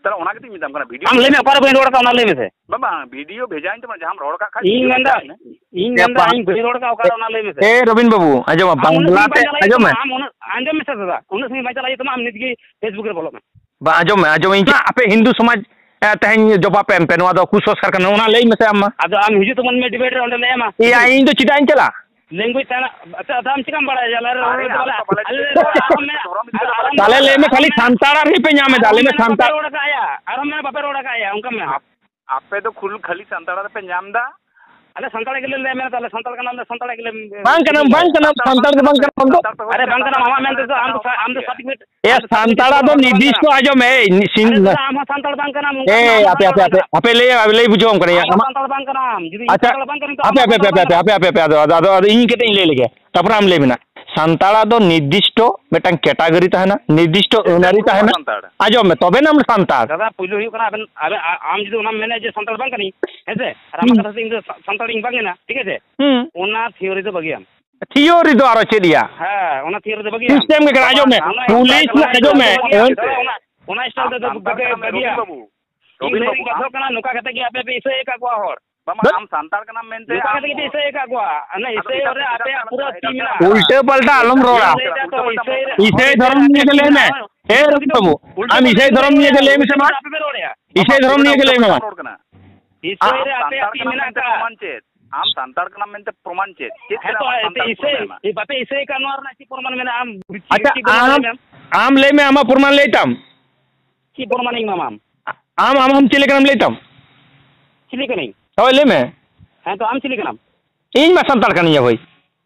ᱛᱟᱦᱞᱮ ᱚᱱᱟ ᱜᱮᱛᱚᱧ ᱢᱮᱛᱟᱢ ᱠᱟᱱᱟ, video ᱟᱢ ᱞᱟᱹᱭ ᱢᱮ, ᱚᱠᱟᱨᱮ ᱵᱟᱹᱧ ᱨᱚᱲ ᱟᱠᱟᱫᱟ, ᱚᱱᱟ ᱞᱟᱹᱭ ᱢᱮᱥᱮ᱾ ᱵᱟᱝ, ᱵᱟᱝ, video ᱵᱷᱮᱡᱟᱧ ᱛᱟᱢᱟ, ᱡᱟᱦᱟᱸᱢ ᱨᱚᱲ ᱠᱟᱜ ᱠᱷᱟᱡ ᱤᱧ video ᱢᱮᱱᱫᱟ, ᱵᱷᱮᱡᱟᱧ ᱢᱮ᱾ ᱤᱧ ᱢᱮᱱᱫᱟ, ᱤᱧ ᱵᱟᱹᱧ ᱨᱚᱲ ᱟᱠᱟᱫᱟ, ᱚᱠᱟᱨᱮ ᱚᱱᱟ ᱞᱟᱹᱭ ᱢᱮᱥᱮ᱾ ᱮ, ᱨᱚᱵᱤᱱ ᱵᱟᱹᱵᱩ, ᱟᱸᱡᱚᱢ ᱢᱮ, ᱟᱢ ᱩᱱᱟᱹᱜ ᱵᱟᱝᱞᱟ ᱥᱟᱺᱜᱤᱧ ᱛᱮ, ᱵᱟᱝ ᱪᱟᱞᱟᱜ ᱦᱩᱭᱩᱜ ᱟᱸᱡᱚᱢ ᱢᱮ᱾ ᱛᱟᱢᱟ, ᱟᱢ ᱩᱱᱟᱹᱜ, ᱟᱸᱡᱚᱢ ᱢᱮᱥᱮ ᱫᱟᱫᱟ, ᱩᱱᱟᱹᱜ ᱥᱟᱺᱜᱤᱧ ᱵᱟᱝ ᱪᱟᱞᱟᱜ ᱦᱩᱭᱩᱜ ᱛᱟᱢᱟ, ᱟᱢ ᱱᱤᱛ ᱜᱮ Facebook ᱨᱮ ᱵᱚᱞᱚᱜ ᱢᱮ᱾ ᱵᱟᱝ, ᱟᱸᱡᱚᱢ ᱢᱮ, ᱟᱸᱡᱚᱢ ᱢᱮ, ᱤᱧ ᱪᱮᱫ ᱟᱯᱮ ᱦᱤᱱᱫᱩ ᱥᱚᱢᱟᱡᱽ, ᱮ, ᱛᱮᱦᱮᱧ ᱡᱚᱵᱟᱵ ᱯᱮ ᱮᱢ ᱯᱮ, ᱱᱚᱣᱟ ᱫᱚ ᱠᱩᱥᱚᱝᱥᱠᱟᱨ ᱠᱟᱱᱟ, ᱚᱱᱟ ᱞᱟᱹᱭ ᱢᱮᱥᱮ ᱟᱢ ᱢᱟ᱾ ᱟᱫᱚ ᱟᱢ ᱦᱤᱡᱩᱜ ᱛᱟᱵᱚᱱ ᱢᱮ debate ᱨᱮ, ᱚᱸᱰᱮ ᱞᱟᱹᱭ ᱟᱢᱟ᱾ ᱮᱭᱟ, ᱤᱧ ᱫᱚ ᱪᱮᱫᱟᱜ ᱤᱧ ᱪᱟᱞᱟᱜᱼᱟ? language ᱛᱟᱦᱮᱱᱟ᱾ ᱟᱪᱪᱷᱟ, ᱟᱪᱪᱷᱟ, ᱟᱢ ᱪᱤᱠᱟᱢ ᱵᱟᱲᱟᱭᱟ? ᱟᱞᱮ ᱨᱮ ᱟᱞᱮ ᱨᱚᱲ ᱟᱞᱮ ᱞᱮ ᱨᱚᱲᱟ, ᱟᱨᱦᱚᱸ ᱢᱮᱱᱟ, ᱟᱨᱦᱚᱸ ᱢᱮᱱᱟ, ᱛᱟᱦᱞᱮ ᱞᱟᱹᱭ ᱢᱮ, ᱠᱷᱟᱹᱞᱤ ᱥᱟᱱᱛᱟᱲ ᱟᱨ ᱦᱤᱯᱮ ᱧᱟᱢ ᱮᱫᱟ, ᱟᱨᱦᱚᱸ ᱞᱟᱹᱭ ᱢᱮ ᱢᱮᱱᱟ, ᱵᱟᱯᱮ ᱥᱟᱱᱛᱟᱲ᱾ ᱨᱚᱲ ᱟᱠᱟᱫᱼᱟ, ᱟᱨᱦᱚᱸ ᱢᱮᱱᱟ, ᱵᱟᱯᱮ ᱨᱚᱲ ᱟᱠᱟᱫᱼᱟ, ᱚᱱᱠᱟ ᱢᱮᱱᱟ᱾ ᱟᱯ-, ᱟᱯᱮ ᱫᱚ ᱠᱷᱩᱞ-, ᱠᱷᱟᱹᱞᱤ ᱥᱟᱱᱛᱟᱲ ᱨᱮᱯᱮ ᱧᱟᱢ ᱮᱫᱟ? ᱟᱞᱮ ᱥᱟᱱᱛᱟᱲ ᱜᱮᱞᱮ ᱞᱟᱹᱭᱟ, ᱢᱮᱱᱟ, ᱟᱞᱮ ᱥᱟᱱᱛᱟᱲ ᱠᱟᱱᱟᱞᱮ, ᱥᱟᱱᱛᱟᱲ ᱜᱮᱞᱮ ᱵᱟᱝ ᱠᱟᱱᱟᱢ, ᱵᱟᱝ ᱠᱟᱱᱟᱢ, ᱥᱟᱱᱛᱟᱲ ᱫᱚ ᱵᱟᱝ ᱠᱟᱱᱟᱢ ᱟᱢ ᱫᱚ᱾ ᱥᱟᱱᱛᱟᱲ ᱫᱚ ᱟᱨᱮ, ᱵᱟᱝ ᱠᱟᱱᱟᱢ, ᱟᱢᱟᱜ ᱢᱮᱱ ᱛᱮᱫᱚ ᱟᱢ ᱫᱚ ᱥᱟ-, ᱟᱢ ᱫᱚ certificate ᱮ, ᱥᱟᱱᱛᱟᱲᱟᱜ ᱫᱚ ᱱᱤᱨᱫᱤᱥᱴᱚ, ᱟᱸᱡᱚᱢ ᱢᱮ, ᱮᱭ, ᱱᱤᱥᱤᱱ ᱟᱨᱮ ᱫᱟᱫᱟ, ᱟᱢ ᱦᱚᱸ ᱥᱟᱱᱛᱟᱲ ᱵᱟᱝ ᱠᱟᱱᱟᱢ, ᱚᱱᱠᱟ ᱮᱭ, ᱢᱮᱱᱟᱢ, ᱟᱯᱮ, ᱟᱯᱮ, ᱟᱯᱮ, ᱟᱯᱮ, ᱞᱟᱹᱭ, ᱞᱟᱹᱭ ᱵᱩᱡᱷᱟᱹᱣᱟᱢ ᱠᱟᱹᱱᱟᱹᱧ, ᱟᱢ ᱦᱚᱸ ᱟᱢᱟᱜ᱾ ᱥᱟᱱᱛᱟᱲ ᱵᱟᱝ ᱠᱟᱱᱟᱢ, ᱡᱩᱫᱤ ᱤᱧ ᱟᱪᱪᱷᱟ, ᱥᱟᱱᱛᱟᱲ ᱵᱟᱝ ᱠᱟᱹᱱᱟᱹᱧ, ᱛᱚ ᱟᱯᱮ, ᱟᱢ ᱦᱚᱸ ᱟᱯᱮ, ᱥᱟᱱᱛᱟᱲ ᱟᱯᱮ, ᱵᱟᱝ ᱟᱯᱮ, ᱠᱟᱱᱟᱢ᱾ ᱟᱯᱮ, ᱟᱯᱮ, ᱟᱫᱚ, ᱟᱫᱚ, ᱟᱫᱚ ᱤᱧ ᱠᱟᱹᱴᱤᱡ ᱤᱧ ᱞᱟᱹᱭ ᱞᱮᱜᱮ, ᱛᱟᱨᱯᱚᱨᱮ ᱟᱢ ᱞᱟᱹᱭ ᱢᱮ ᱱᱟ᱾ ᱥᱟᱱᱛᱟᱲᱟᱜ ᱫᱚ ᱱᱤᱨᱫᱤᱥᱴᱚ ᱢᱤᱫᱴᱟᱝ category ᱛᱟᱦᱮᱱᱟ, ᱱᱤᱨᱫᱤᱥᱴᱚ ᱪᱮᱫ ᱟᱹᱱ ᱟᱹᱨᱤ ᱠᱟᱹᱴᱤᱡ ᱛᱟᱦᱮᱱᱟ᱾ ᱥᱟᱱᱛᱟᱲ? ᱟᱸᱡᱚᱢ ᱢᱮ, ᱛᱚᱵᱮ ᱱᱟᱢ ᱥᱟᱱᱛᱟᱲ᱾ ᱫᱟᱫᱟ, ᱯᱩᱭᱞᱩ ᱦᱩᱭᱩᱜ ᱠᱟᱱᱟ, ᱟᱵᱮᱱ, ᱟᱵᱮᱱ, ᱟ-, ᱟᱢ ᱡᱩᱫᱤ ᱚᱱᱟᱢ ᱢᱮᱱᱟ ᱡᱮ ᱥᱟᱱᱛᱟᱲ ᱵᱟᱝ ᱠᱟᱹᱱᱟᱹᱧ, ᱦᱮᱸ ᱥᱮ? ᱟᱨ ᱟᱢᱟᱜ ᱦᱩᱸ᱾ ᱠᱟᱛᱷᱟ ᱛᱮ ᱤᱧ ᱫᱚ ᱥᱟ-, ᱥᱟᱱᱛᱟᱲᱤᱧ ᱵᱟᱝ ᱠᱟᱱᱟ, ᱴᱷᱤᱠ ᱟᱪᱷᱮ? ᱦᱩᱸ᱾ ᱚᱱᱟ theory ᱫᱚ ᱵᱟᱹᱜᱤᱭᱟᱢ᱾ Theory ᱫᱚ ᱟᱨᱚ ᱪᱮᱫ ᱭᱟ? ᱦᱮᱸ, ᱚᱱᱟ theory ᱫᱚ ᱵᱟᱹᱜᱤᱭᱟᱢ᱾ System ᱜᱮ ᱠᱟᱱᱟ, ᱟᱸᱡᱚᱢ ᱢᱮ᱾ ᱚᱱᱟ ᱯᱩᱞᱤᱥ ᱥᱴᱟᱭᱤᱞ ᱨᱮ ᱫᱚ ᱟᱸᱡᱚᱢ ᱢᱮ᱾ ᱵᱟᱹᱜᱤᱭᱟᱢ᱾ ᱚᱱᱟ, ᱚᱱᱟ ᱥᱴᱟᱭᱤᱞ ᱟᱢ ᱫᱚ ᱥᱟᱱᱛᱟᱲ ᱵᱟᱹᱜᱤ-, ᱠᱟᱱᱟᱢ, ᱨᱚᱵᱤ ᱵᱟᱹᱜᱤᱭᱟᱢ᱾ ᱵᱟᱹᱵᱩ᱾ ᱤᱧ ᱨᱚᱵᱤ ᱞᱟᱹᱭ ᱵᱟᱹᱵᱩ, ᱠᱟᱛᱷᱟ ᱟᱢ ᱠᱟᱱᱟ, ᱱᱚᱝᱠᱟ ᱠᱟᱛᱮ ᱜᱮ ᱟᱯᱮ ᱯᱮ ᱤᱥᱟᱹᱭ ᱟᱠᱟᱫ ᱠᱚᱣᱟ ᱦᱚᱲ᱾ ᱵᱟᱵᱟ, ᱫᱟᱹᱞ ᱟᱢ ᱥᱟᱱᱛᱟᱲ ᱠᱟᱱᱟᱢ ᱢᱮᱱᱛᱮ ᱱᱚᱝᱠᱟ ᱟᱫᱚ ᱠᱟᱛᱮ ᱜᱮ ᱯᱮ ᱤᱥᱟᱹᱭ ᱟᱠᱟᱫ ᱠᱚᱣᱟ᱾ ᱚᱱᱟ ᱟᱫᱚ ᱤᱥᱟᱹᱭ ᱮᱴᱟᱜ ᱨᱮ ᱟᱯᱮᱭᱟᱜ ᱯᱩᱨᱟᱹ ᱮᱴᱟᱜ team ᱢᱮᱱᱟᱜᱼᱟ᱾ ᱩᱞᱴᱟᱹ ᱯᱟᱞᱴᱟ ᱟᱞᱚᱢ ᱨᱚᱲᱟ᱾ ᱤᱧ ᱞᱟᱹᱭ ᱮᱫᱟ ᱛᱚ, ᱤᱥᱟᱹᱭ ᱨᱮ ᱤᱥᱟᱹᱭ ᱟᱯᱮᱭᱟᱜ ᱫᱷᱚᱨᱚᱢ team ᱱᱤᱭᱮ ᱜᱮ ᱞᱟᱹᱭ ᱢᱮ᱾ ᱢᱮᱱᱟᱜᱼᱟ᱾ ᱮ ᱨᱚᱵᱤ ᱵᱟᱹᱵᱩ, ᱩᱞᱴᱟᱹ ᱟᱢ ᱯᱟᱞᱴᱟ ᱤᱥᱟᱹᱭ ᱫᱷᱚᱨᱚᱢ ᱱᱤᱭᱮ ᱜᱮ ᱞᱟᱹᱭ ᱢᱮᱥᱮ ᱢᱟ᱾ ᱵᱟᱯᱮ ᱨᱚᱲᱮᱫᱼᱟ᱾ ᱤᱥᱟᱹᱭ ᱫᱷᱚᱨᱚᱢ ᱱᱤᱭᱮ ᱜᱮ ᱞᱟᱹᱭ ᱢᱮ ᱢᱟ᱾ ᱤᱥᱟᱹᱭ ᱨᱮ ᱟᱯᱮᱭᱟᱜ team ᱢᱮᱱᱟᱜ ᱟᱠᱟᱫ᱾ ᱟᱢ ᱥᱟᱱᱛᱟᱲ ᱠᱟᱱᱟᱢ ᱢᱮᱱᱛᱮ ᱯᱨᱚᱢᱟᱱ ᱪᱮᱫ? ᱪᱮᱫ ᱦᱮᱸ ᱠᱟᱱᱟ ᱛᱚ, ᱟᱢᱟᱜ ᱮᱱᱛᱮ ᱥᱟᱱᱛᱟᱲ ᱤᱥᱟᱹᱭ, ᱯᱨᱚᱢᱟᱱ ᱮᱢᱟ? ᱮ, ᱵᱟᱯᱮ ᱤᱥᱟᱹᱭ ᱠᱟᱱ, ᱱᱚᱣᱟ ᱨᱮᱱᱟᱜ ᱪᱮᱫ ᱯᱨᱚᱢᱟᱱ ᱢᱮᱱᱟᱜᱼᱟ? ᱟᱢ ᱟᱪᱪᱷᱟ, ᱪᱮᱫ ᱵᱚᱞᱮ ᱟᱢ, ᱞᱟᱹᱭ ᱢᱮ? ᱟᱢ ᱞᱟᱹᱭ ᱢᱮ, ᱟᱢᱟᱜ ᱯᱨᱚᱢᱟᱱ ᱞᱟᱹᱭ ᱛᱟᱢ᱾ ᱪᱮᱫ ᱯᱨᱚᱢᱟᱱᱤᱧ ᱮᱢᱟᱢᱟ ᱟᱢ? ᱟᱢ, ᱟᱢ, ᱟᱢ ᱪᱤᱞᱤ ᱠᱟᱱᱟᱢ ᱞᱟᱹᱭ ᱛᱟᱢ? ᱪᱤᱞᱤ ᱠᱟᱹᱱᱟᱹᱧ? ᱦᱳᱭ, ᱞᱟᱹᱭ ᱢᱮ᱾ ᱦᱮᱸ ᱛᱚ, ᱟᱢ ᱪᱤᱞᱤ ᱠᱟᱱᱟᱢ? ᱤᱧ ᱢᱟ ᱥᱟᱱᱛᱟᱲ ᱠᱟᱱᱤᱧ ᱭᱟ ᱦᱳᱭ᱾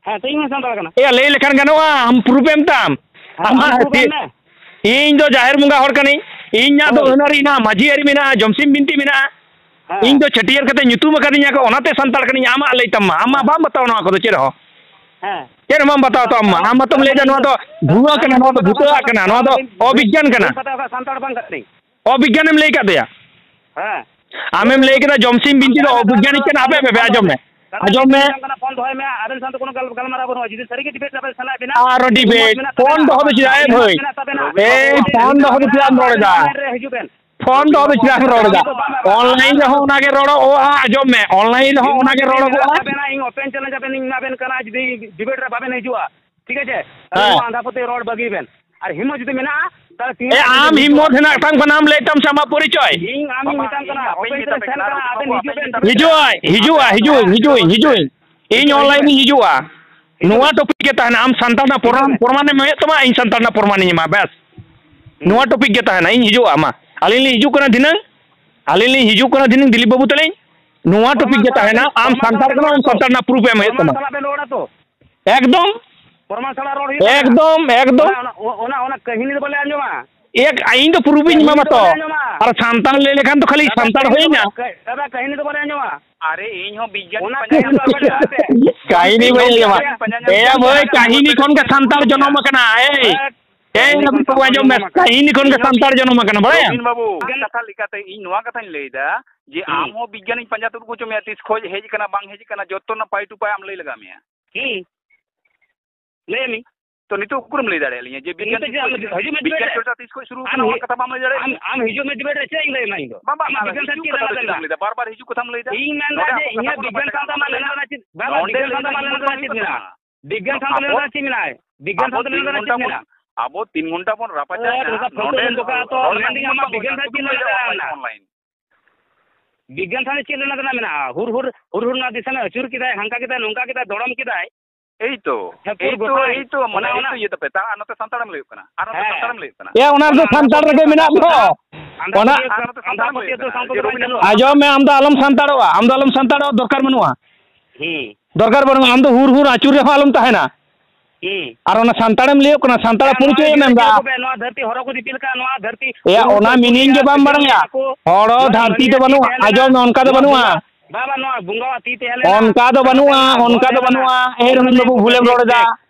ᱦᱮᱸ ᱛᱚ, ᱤᱧ ᱦᱚᱸ ᱥᱟᱱᱛᱟᱲ ᱠᱟᱱᱟ᱾ ᱮᱭᱟ, ᱞᱟᱹᱭ ᱞᱮᱠᱷᱟᱱ ᱜᱟᱱᱚᱜᱼᱟ, ᱟᱢ proof ᱮᱢ ᱛᱟᱢ᱾ ᱦᱮᱸ, ᱟᱢᱟᱜ ᱟᱢ proof ᱮᱢ ᱛᱤ-, ᱢᱮ᱾ ᱤᱧ ᱫᱚ ᱡᱟᱦᱮᱨ ᱵᱚᱸᱜᱟ ᱦᱚᱲ ᱠᱟᱹᱱᱟᱹᱧ᱾ ᱤᱧᱟᱹᱜ ᱫᱚ ᱦᱳᱭ᱾ ᱟᱹᱱ ᱟᱹᱨᱤ ᱢᱮᱱᱟᱜᱼᱟ, ᱢᱟᱹᱡᱷᱤ ᱟᱹᱨᱤ ᱢᱮᱱᱟᱜᱼᱟ, ᱡᱚᱢᱥᱤᱢ ᱵᱤᱱᱛᱤ ᱢᱮᱱᱟᱜᱼᱟ᱾ ᱦᱮᱸ᱾ ᱤᱧ ᱫᱚ ᱪᱷᱟᱹᱴᱭᱟᱹᱨ ᱠᱟᱛᱮ ᱧᱩᱛᱩᱢ ᱟᱠᱟᱫᱤᱧᱟ ᱠᱚ, ᱚᱱᱟᱛᱮ ᱥᱟᱱᱛᱟᱲ ᱠᱟᱹᱱᱟᱹᱧ᱾ ᱟᱢᱟᱜ ᱞᱟᱹᱭ ᱛᱟᱢ ᱢᱟ, ᱟᱢ ᱢᱟ ᱵᱟᱢ ᱵᱟᱛᱟᱣᱟ ᱱᱚᱣᱟ ᱠᱚᱫᱚ ᱪᱮᱫ ᱦᱚᱸ᱾ ᱦᱮᱸ᱾ ᱪᱮᱫ ᱦᱚᱸ ᱵᱟᱢ ᱵᱟᱛᱟᱣᱟ ᱛᱚ ᱟᱢ ᱢᱟ᱾ ᱟᱢ ᱢᱟᱛᱚᱢ ᱞᱟᱹᱭ ᱮᱫᱟ ᱱᱚᱣᱟ ᱫᱚ ᱵᱷᱩᱣᱟᱹ ᱠᱟᱱᱟ, ᱱᱚᱣᱟ ᱫᱚ ᱵᱷᱩᱛᱟᱹᱣᱟᱜ ᱠᱟᱱᱟ, ᱱᱚᱣᱟ ᱫᱚ ᱚᱵᱤᱜᱽᱜᱟᱱ ᱠᱟᱱᱟ᱾ ᱵᱟᱹᱧ ᱵᱟᱛᱟᱣ ᱠᱟᱜ, ᱥᱟᱱᱛᱟᱲ ᱵᱟᱝ ᱠᱟᱹᱱᱟᱹᱧ᱾ ᱚᱵᱤᱜᱽᱜᱟᱱᱮᱢ ᱞᱟᱹᱭ ᱠᱟᱫ ᱫᱮᱭᱟ᱾ ᱦᱮᱸ᱾ ᱟᱢᱮᱢ ᱞᱟᱹᱭ ᱠᱮᱫᱟ ᱡᱚᱢᱥᱤᱢ ᱵᱤᱱᱛᱤ ᱫᱚ ᱚᱵᱤᱜᱽᱜᱟᱱᱤᱠ ᱠᱟᱱᱟ᱾ ᱦᱟᱯᱮ, ᱦᱟᱯᱮ, ᱦᱟᱯᱮ, ᱟᱸᱡᱚᱢ ᱢᱮ᱾ ᱟᱸᱡᱚᱢ ᱢᱮ᱾ ᱯᱷᱳᱱ ᱫᱚᱦᱚᱭ ᱢᱮ, ᱟᱵᱮᱱ ᱥᱟᱶᱛᱮ ᱠᱳᱱᱳ ᱜᱟᱞ-, ᱜᱟᱞᱢᱟᱨᱟᱣ ᱵᱟᱹᱱᱩᱜᱼᱟ᱾ ᱡᱩᱫᱤ ᱥᱟᱹᱨᱤ ᱜᱮ debate ᱨᱮ ᱟᱵᱮᱱ ᱥᱮᱱᱚᱜ ᱵᱮᱱᱟ, ᱟᱨᱚ ᱢᱚᱛ debate? ᱢᱮᱱᱟᱜ ᱯᱷᱳᱱ ᱛᱟᱵᱮᱱᱟ, ᱫᱚᱦᱚ ᱫᱚ ᱪᱮᱫᱟᱜ ᱮᱢ ᱢᱚᱛ ᱦᱳᱭ? ᱢᱮᱱᱟᱜ ᱛᱟᱵᱮᱱᱟ᱾ ᱮᱭ, ᱯᱷᱳᱱ ᱫᱚᱦᱚ ᱫᱚ ᱪᱮᱫᱟᱜ ᱮᱢ ᱨᱚᱲ ᱮᱫᱟ? ᱟᱵᱮᱱ ᱨᱮ ᱦᱤᱡᱩᱜ ᱵᱮᱱ᱾ ᱯᱷᱳᱱ ᱫᱚᱦᱚ ᱫᱚ ᱪᱮᱫᱟᱜ ᱮᱢ ᱨᱚᱲ ᱮᱫᱟ? ᱟᱵᱮᱱ ᱫᱚ ᱵᱟᱝ, ᱵᱟᱝ, online ᱨᱮᱦᱚᱸ ᱚᱱᱟ ᱜᱮ ᱨᱚᱲᱚᱜᱼᱟ, ᱟᱸᱡᱚᱢ ᱢᱮ, online ᱨᱮᱦᱚᱸ ᱚᱱᱟ ᱜᱮ ᱨᱚᱲᱚᱜᱚᱜᱼᱟ᱾ ᱟᱵᱮᱱᱟᱜ ᱤᱧ open challenge ᱟᱵᱮᱱ ᱤᱧ ᱮᱢᱟ ᱵᱮᱱ ᱠᱟᱱᱟ, ᱡᱩᱫᱤ debate ᱨᱮ ᱵᱟᱵᱮᱱ ᱦᱤᱡᱩᱜᱼᱟ, ᱴᱷᱤᱠ ᱟᱪᱷᱮ? ᱦᱮᱸ᱾ ᱱᱚᱣᱟ ᱟᱸᱫᱷᱟ ᱯᱟᱹᱛᱭᱟᱹᱣ ᱨᱚᱲ ᱵᱟᱹᱜᱤ ᱵᱮᱱ᱾ ᱟᱨ ᱦᱤᱢᱢᱚᱛ ᱡᱩᱫᱤ ᱢᱮᱱᱟᱜᱼᱟ, ᱛᱟᱦᱞᱮ ᱛᱤᱦᱤᱧ ᱮ, ᱟᱢ ᱦᱤᱡᱩᱜ ᱦᱤᱢᱢᱚᱛ ᱵᱮᱱ᱾ ᱦᱮᱱᱟᱜ ᱛᱟᱢ ᱠᱷᱟᱱ ᱟᱢ ᱞᱟᱹᱭ ᱛᱟᱢ ᱥᱮ ᱟᱢᱟᱜ ᱯᱚᱨᱤᱪᱚᱭ᱾ ᱤᱧ ᱟᱢᱤᱧ ᱵᱟᱵᱟ, ᱢᱮᱛᱟᱢ ᱤᱧ ᱠᱟᱱᱟ, ᱦᱟᱯᱮᱧ open ᱢᱮᱛᱟ challenge ᱯᱮ ᱥᱮᱱ ᱠᱟᱱᱟ, ᱠᱟᱱᱟ, ᱟᱵᱮᱱ ᱦᱤᱡᱩᱜ ᱵᱮᱱ᱾ ᱦᱤᱡᱩᱜ ᱟᱭ, ᱦᱤᱡᱩᱜ ᱟᱭ, ᱦᱤᱡᱩᱜ ᱟᱭ, ᱦᱤᱡᱩᱜ ᱟᱹᱧ, ᱦᱤᱡᱩᱜ ᱟᱹᱧ, ᱦᱤᱡᱩᱜ ᱟᱹᱧ᱾ ᱤᱧ online ᱤᱧ ᱦᱤᱡᱩᱜᱼᱟ᱾ ᱱᱚᱣᱟ ᱴᱚᱯᱤᱠ ᱜᱮ ᱛᱟᱦᱮᱱᱟ᱾ ᱟᱢ ᱥᱟᱱᱛᱟᱲ ᱨᱮᱱᱟᱜ ᱯᱨᱚᱢᱟᱱ, ᱯᱨᱚᱢᱟᱱᱮᱢ ᱮᱢᱮᱫ ᱛᱟᱢᱟ, ᱤᱧ ᱥᱟᱱᱛᱟᱲ ᱨᱮᱱᱟᱜ ᱯᱨᱚᱢᱟᱱᱤᱧ ᱮᱢᱟ᱾ ᱵᱮᱥ, ᱱᱚᱣᱟ ᱴᱚᱯᱤᱠ ᱜᱮ ᱛᱟᱦᱮᱱᱟ᱾ ᱤᱧ ᱦᱤᱡᱩᱜᱼᱟ, ᱢᱟ, ᱟᱹᱞᱤᱧ ᱞᱤᱧ ᱦᱤᱡᱩᱜ ᱠᱟᱱᱟ ᱫᱷᱤᱱᱟᱹᱝ, ᱟᱹᱞᱤᱧ ᱞᱤᱧ ᱦᱤᱡᱩᱜ ᱠᱟᱱᱟ ᱫᱷᱤᱱᱟᱹᱝ ᱫᱤᱞᱤᱯ ᱵᱟᱹᱵᱩ ᱛᱟᱹᱞᱤᱧ, ᱱᱚᱣᱟ ᱴᱚᱯᱤᱠ ᱜᱮ ᱛᱟᱦᱮᱱᱟ᱾ ᱟᱢ ᱥᱟᱱᱛᱟᱲ ᱠᱟᱱᱟᱢ, ᱟᱢ ᱥᱟᱱᱛᱟᱲ ᱨᱮᱱᱟᱜ ᱯᱨᱩᱯᱷ ᱮᱢ ᱦᱩᱭᱩᱜ ᱛᱟᱢᱟ᱾ ᱯᱨᱚᱢᱟᱱ ᱥᱟᱞᱟᱜ ᱵᱮᱱ ᱨᱚᱲᱟ ᱛᱚ? ᱮᱠᱫᱚᱢ, ᱯᱨᱚᱢᱟᱱ ᱥᱟᱞᱟᱜ ᱨᱚᱲ ᱦᱩᱭᱩᱜ ᱛᱟᱵᱮᱱᱟ᱾ ᱮᱠᱫᱚᱢ, ᱮᱠᱫᱚᱢ᱾ ᱚᱱᱟ, ᱚᱱᱟ, ᱚᱱᱟ ᱠᱟᱹᱦᱱᱤ ᱫᱚ ᱵᱟᱞᱮ ᱟᱸᱡᱚᱢᱟ᱾ ᱮᱠ, ᱤᱧ ᱫᱚ ᱯᱨᱩᱯᱷ ᱤᱧ ᱮᱢᱟᱢᱟ ᱛᱚ᱾ ᱠᱟᱹᱦᱱᱤ ᱫᱚ ᱵᱟᱞᱮ ᱟᱸᱡᱚᱢᱟ᱾ ᱟᱨ ᱥᱟᱱᱛᱟᱲ ᱞᱟᱹᱭ ᱞᱮᱠᱷᱟᱱ ᱛᱚ ᱠᱷᱟᱹᱞᱤ ᱥᱟᱱᱛᱟᱲ ᱦᱩᱭᱱᱟ᱾ ᱫᱟᱫᱟ, ᱠᱟᱹᱦᱱᱤ ᱫᱚ ᱵᱟᱞᱮ ᱟᱸᱡᱚᱢᱟ᱾ ᱟᱨᱮ, ᱤᱧ ᱦᱚᱸ ᱵᱤᱜᱽᱜᱟᱱ ᱚᱱᱟ ᱯᱟᱸᱡᱟ ᱠᱟᱹᱦᱱᱤ ᱫᱚ ᱟᱞᱚ ᱵᱮᱱ ᱞᱟᱹᱭᱟ᱾ ᱠᱟᱹᱦᱱᱤ ᱵᱟᱹᱧ ᱟᱸᱡᱚᱢᱟ᱾ ᱮ ᱵᱷᱟᱹᱭ, ᱠᱟᱹᱦᱱᱤ ᱠᱷᱚᱱ ᱜᱮ ᱥᱟᱱᱛᱟᱲ ᱡᱚᱱᱚᱢ ᱟᱠᱟᱱᱟ᱾ ᱮᱭ, ᱮᱭ, ᱠᱟᱹᱦᱱᱤ ᱟᱹᱵᱤᱱ ᱠᱷᱚᱱ ᱵᱟᱵᱩ, ᱥᱟᱱᱛᱟᱲ ᱟᱸᱡᱚᱢ ᱢᱮ, ᱡᱚᱱᱚᱢ ᱟᱠᱟᱱᱟ᱾ ᱠᱟᱹᱦᱱᱤ ᱠᱷᱚᱱ ᱜᱮ ᱥᱟᱱᱛᱟᱲ ᱡᱚᱱᱚᱢ ᱟᱠᱟᱱᱟ, ᱵᱟᱲᱟᱭᱟᱢ? ᱨᱚᱵᱤᱱ ᱵᱟᱵᱩ, ᱤᱧᱟᱹᱜ ᱠᱟᱛᱷᱟ ᱞᱮᱠᱟᱛᱮ ᱤᱧ ᱱᱚᱣᱟ ᱠᱟᱛᱷᱟᱧ ᱞᱟᱹᱭᱫᱟ ᱡᱮ ᱦᱩᱸ᱾ ᱟᱢ ᱦᱚᱸ ᱵᱤᱜᱽᱜᱟᱱᱤᱧ ᱯᱟᱸᱡᱟ ᱛᱩᱫ ᱦᱚᱪᱚ ᱢᱮᱭᱟ, ᱛᱤᱥ ᱠᱷᱚᱡ ᱦᱮᱡ ᱟᱠᱟᱱᱟ, ᱵᱟᱝ ᱦᱮᱡ ᱟᱠᱟᱱᱟ, ᱡᱚᱛᱚ ᱨᱮᱱᱟᱜ ᱯᱟᱭ ᱴᱩ ᱯᱟᱭ ᱟᱢ ᱞᱟᱹᱭ ᱞᱟᱜᱟᱣ ᱢᱮᱭᱟ᱾ ᱦᱩᱸ᱾ ᱞᱟᱹᱭ ᱢᱮ᱾ ᱛᱚ ᱱᱤᱛᱚᱜ ᱩᱠᱩᱨᱮᱢ ᱞᱟᱹᱭ ᱫᱟᱲᱮᱭᱟᱞᱤᱧᱟ ᱡᱮ ᱵᱤᱜᱽᱜᱟᱱ ᱱᱤᱛᱚᱜ ᱪᱮᱫ ᱟᱢ ᱦᱤᱡᱩᱜ ᱢᱮ ᱫᱤᱵᱮᱴ ᱨᱮ᱾ ᱪᱚᱨᱪᱟ ᱛᱤᱥ ᱠᱷᱚᱡ ᱥᱩᱨᱩ ᱟᱢ ᱟᱠᱟᱱᱟ, ᱚᱱᱟ ᱦᱤ-, ᱠᱟᱛᱷᱟ ᱵᱟᱢ ᱞᱟᱹᱭ ᱫᱟᱲᱮᱭᱟᱜ ᱟᱢ, ᱠᱟᱱᱟ? ᱟᱢ ᱦᱤᱡᱩᱜ ᱢᱮ ᱫᱤᱵᱮᱴ ᱨᱮ, ᱪᱮᱫ ᱤᱧ ᱞᱟᱹᱭ ᱟᱢᱟ ᱤᱧ ᱫᱚ? ᱵᱟᱝ, ᱵᱟᱝ, ᱵᱟᱝ, ᱵᱟᱝ, ᱦᱤᱡᱩᱜ ᱠᱟᱛᱷᱟ ᱫᱚ ᱪᱮᱫᱟᱜ ᱮᱢ ᱞᱟᱹᱭ ᱫᱟ? ᱵᱟᱨ ᱵᱟᱨ ᱦᱤᱡᱩᱜ ᱠᱟᱛᱷᱟᱢ ᱞᱟᱹᱭ ᱫᱟ᱾ ᱤᱧ ᱢᱮᱱ ᱫᱟ ᱱᱚᱰᱮ ᱡᱮ ᱦᱚᱸ ᱤᱧᱟᱹᱜ ᱠᱟᱛᱷᱟ ᱵᱤᱜᱽᱜᱟᱱ ᱵᱟᱝ ᱥᱟᱶᱛᱟ ᱢᱟ ᱞᱮᱱᱟ ᱪᱮᱫ? ᱵᱟᱝ, ᱱᱚᱰᱮ ᱵᱤᱜᱽᱜᱟᱱ ᱦᱚᱸ ᱥᱟᱶᱛᱟ ᱢᱟ ᱠᱟᱛᱷᱟ ᱞᱮᱱᱟ ᱵᱟᱝ ᱪᱮᱫ ᱢᱮᱱᱟᱜᱼᱟ? ᱵᱤᱜᱽᱜᱟᱱ ᱥᱟᱶᱛᱟ ᱟᱵᱚ, ᱞᱮᱱᱟ ᱪᱮᱫ ᱢᱮᱱᱟᱜᱼᱟ? ᱵᱤᱜᱽᱜᱟᱱ ᱟᱵᱚ ᱥᱟᱶᱛᱟ ᱛᱤᱱ ᱞᱮᱱᱟ ᱜᱷᱚᱱᱴᱟ ᱪᱮᱫ ᱵᱚᱱ, ᱢᱮᱱᱟᱜᱼᱟ? ᱟᱵᱚ ᱛᱤᱱ ᱜᱷᱚᱱᱴᱟ ᱵᱚᱱ ᱨᱟᱯᱟᱪᱟᱜ ᱮ, ᱠᱟᱱᱟ, ᱱᱚᱝᱠᱟ ᱯᱷᱟᱹᱛᱩ ᱱᱚᱰᱮ ᱞᱮᱱ ᱠᱚ ᱠᱷᱟᱱ ᱛᱚ ᱨᱚᱲ ᱢᱮᱱ ᱨᱮᱱᱟᱜ ᱫᱤᱧ ᱢᱚᱛᱞᱚᱵ ᱟᱢᱟᱜ ᱵᱟᱹᱱᱩᱜᱼᱟ, ᱵᱤᱜᱽᱜᱟᱱ ᱥᱟᱶᱛᱟ ᱪᱮᱫ ᱞᱮᱱᱟ ᱚᱱᱞᱟᱭᱤᱱ᱾ ᱵᱤᱜᱽᱜᱟᱱ ᱥᱟᱶᱛᱟ ᱪᱮᱫ ᱞᱮᱱᱟ ᱨᱮᱱᱟᱜ ᱢᱮᱱᱟᱜᱼᱟ? ᱦᱩᱨ ᱦᱩᱨ, ᱦᱩᱨ ᱦᱩᱨ ᱨᱮᱱᱟᱜ ᱫᱤᱥᱚᱢ ᱮ ᱟᱹᱪᱩᱨ ᱠᱮᱫᱟᱭ, ᱦᱟᱝᱠᱟ ᱠᱮᱫᱟᱭ, ᱱᱚᱝᱠᱟ ᱠᱮᱫᱟᱭ, ᱫᱚᱲᱚᱢ ᱠᱮᱫᱟᱭ᱾ ᱮᱭ ᱛᱚ, ᱴᱷᱟᱹᱠᱩᱨ ᱮᱭ ᱛᱚ, ᱜᱚᱸᱥᱟᱭ, ᱮᱭ ᱛᱚ, ᱢᱟᱱᱮ ᱚᱱᱟ, ᱮᱭ ᱚᱱᱟ ᱛᱚ ᱤᱭᱟᱹ ᱛᱟᱯᱮ, ᱛᱟ-, ᱟᱨ ᱱᱚᱛᱮ ᱥᱟᱱᱛᱟᱲᱮᱢ ᱞᱟᱹᱭᱚᱜ ᱠᱟᱱᱟ, ᱟᱨ ᱱᱚᱛᱮ ᱦᱮᱸ᱾ ᱥᱟᱱᱛᱟᱲᱮᱢ ᱞᱟᱹᱭᱚᱜ ᱠᱟᱱᱟ᱾ ᱮᱭᱟ, ᱚᱱᱟ ᱫᱚ ᱥᱟᱱᱛᱟᱲ ᱨᱮᱜᱮ ᱢᱮᱱᱟᱜ ᱫᱚ᱾ ᱚᱱᱟ ᱟᱸᱫᱷᱟ ᱯᱟᱹᱛᱭᱟᱹᱣ ᱥᱟᱶ ᱠᱚᱫᱚ ᱵᱟᱝ ᱪᱟᱹᱞᱩᱜᱼᱟ᱾ ᱟᱸᱡᱚᱢ ᱢᱮ, ᱟᱢ ᱫᱚ ᱟᱞᱚᱢ ᱥᱟᱱᱛᱟᱲᱚᱜᱼᱟ, ᱟᱢ ᱫᱚ ᱟᱞᱚᱢ ᱥᱟᱱᱛᱟᱲᱚᱜᱼᱟ, ᱫᱚᱨᱠᱟᱨ ᱵᱟᱹᱱᱩᱜᱼᱟ᱾ ᱦᱩᱸ᱾ ᱫᱚᱨᱠᱟᱨ ᱵᱟᱹᱱᱩᱜᱼᱟ, ᱟᱢ ᱫᱚ ᱦᱩᱨ ᱦᱩᱨ ᱟᱹᱪᱩᱨ ᱨᱮᱦᱚᱸ ᱟᱞᱚᱢ ᱛᱟᱦᱮᱱᱟ᱾ ᱦᱩᱸ᱾ ᱟᱨ ᱚᱱᱟ ᱥᱟᱱᱛᱟᱲᱮᱢ ᱞᱟᱹᱭᱚᱜ ᱠᱟᱱᱟ, ᱥᱟᱱᱛᱟᱲᱟᱜ ᱟᱨ ᱱᱚᱣᱟ ᱯᱚᱨᱤᱪᱚᱭ ᱮᱢ ᱢᱮᱱ ᱮᱢ ᱮᱫᱟ᱾ ᱠᱚᱯᱮ, ᱱᱚᱣᱟ ᱫᱷᱟᱹᱨᱛᱤ ᱦᱚᱨᱚ ᱠᱚ ᱫᱤᱯᱤᱞ ᱠᱟᱜᱼᱟ, ᱱᱚᱣᱟ ᱫᱷᱟᱹᱨᱛᱤ ᱮᱭᱟ, ᱦᱩᱨ ᱦᱩᱨ ᱚᱱᱟ ᱠᱚ meaning ᱜᱮ ᱵᱟᱢ ᱵᱟᱲᱟᱭᱟ᱾ ᱠᱚ, ᱦᱚᱲ ᱱᱚᱣᱟ ᱫᱷᱟᱹᱨᱛᱤ ᱫᱚ ᱢᱟᱹᱱᱢᱤᱭᱟᱜ ᱛᱤ ᱵᱟᱹᱱᱩᱜᱼᱟ, ᱛᱟᱦᱮᱸ ᱞᱮᱱᱟ᱾ ᱟᱸᱡᱚᱢ ᱢᱮ, ᱚᱱᱠᱟ ᱫᱚ ᱱᱚᱣᱟ ᱵᱟᱹᱱᱩᱜᱼᱟ᱾ ᱵᱚᱸᱜᱟ, ᱵᱟᱝ, ᱵᱟᱝ, ᱱᱚᱣᱟ ᱵᱚᱸᱜᱟᱣᱟᱜ ᱛᱤ ᱛᱟᱦᱮᱸ ᱞᱮᱱᱟ᱾ ᱚᱱᱠᱟ ᱫᱚ ᱵᱟᱹᱱᱩᱜᱼᱟ, ᱚᱱᱠᱟ ᱫᱚ ᱵᱟᱹᱱᱩᱜᱼᱟ᱾ ᱮ ᱨᱚᱵᱤᱱ ᱵᱟᱹᱵᱩ, ᱵᱷᱩᱞᱮᱢ ᱨᱚᱲ ᱮᱫᱟ᱾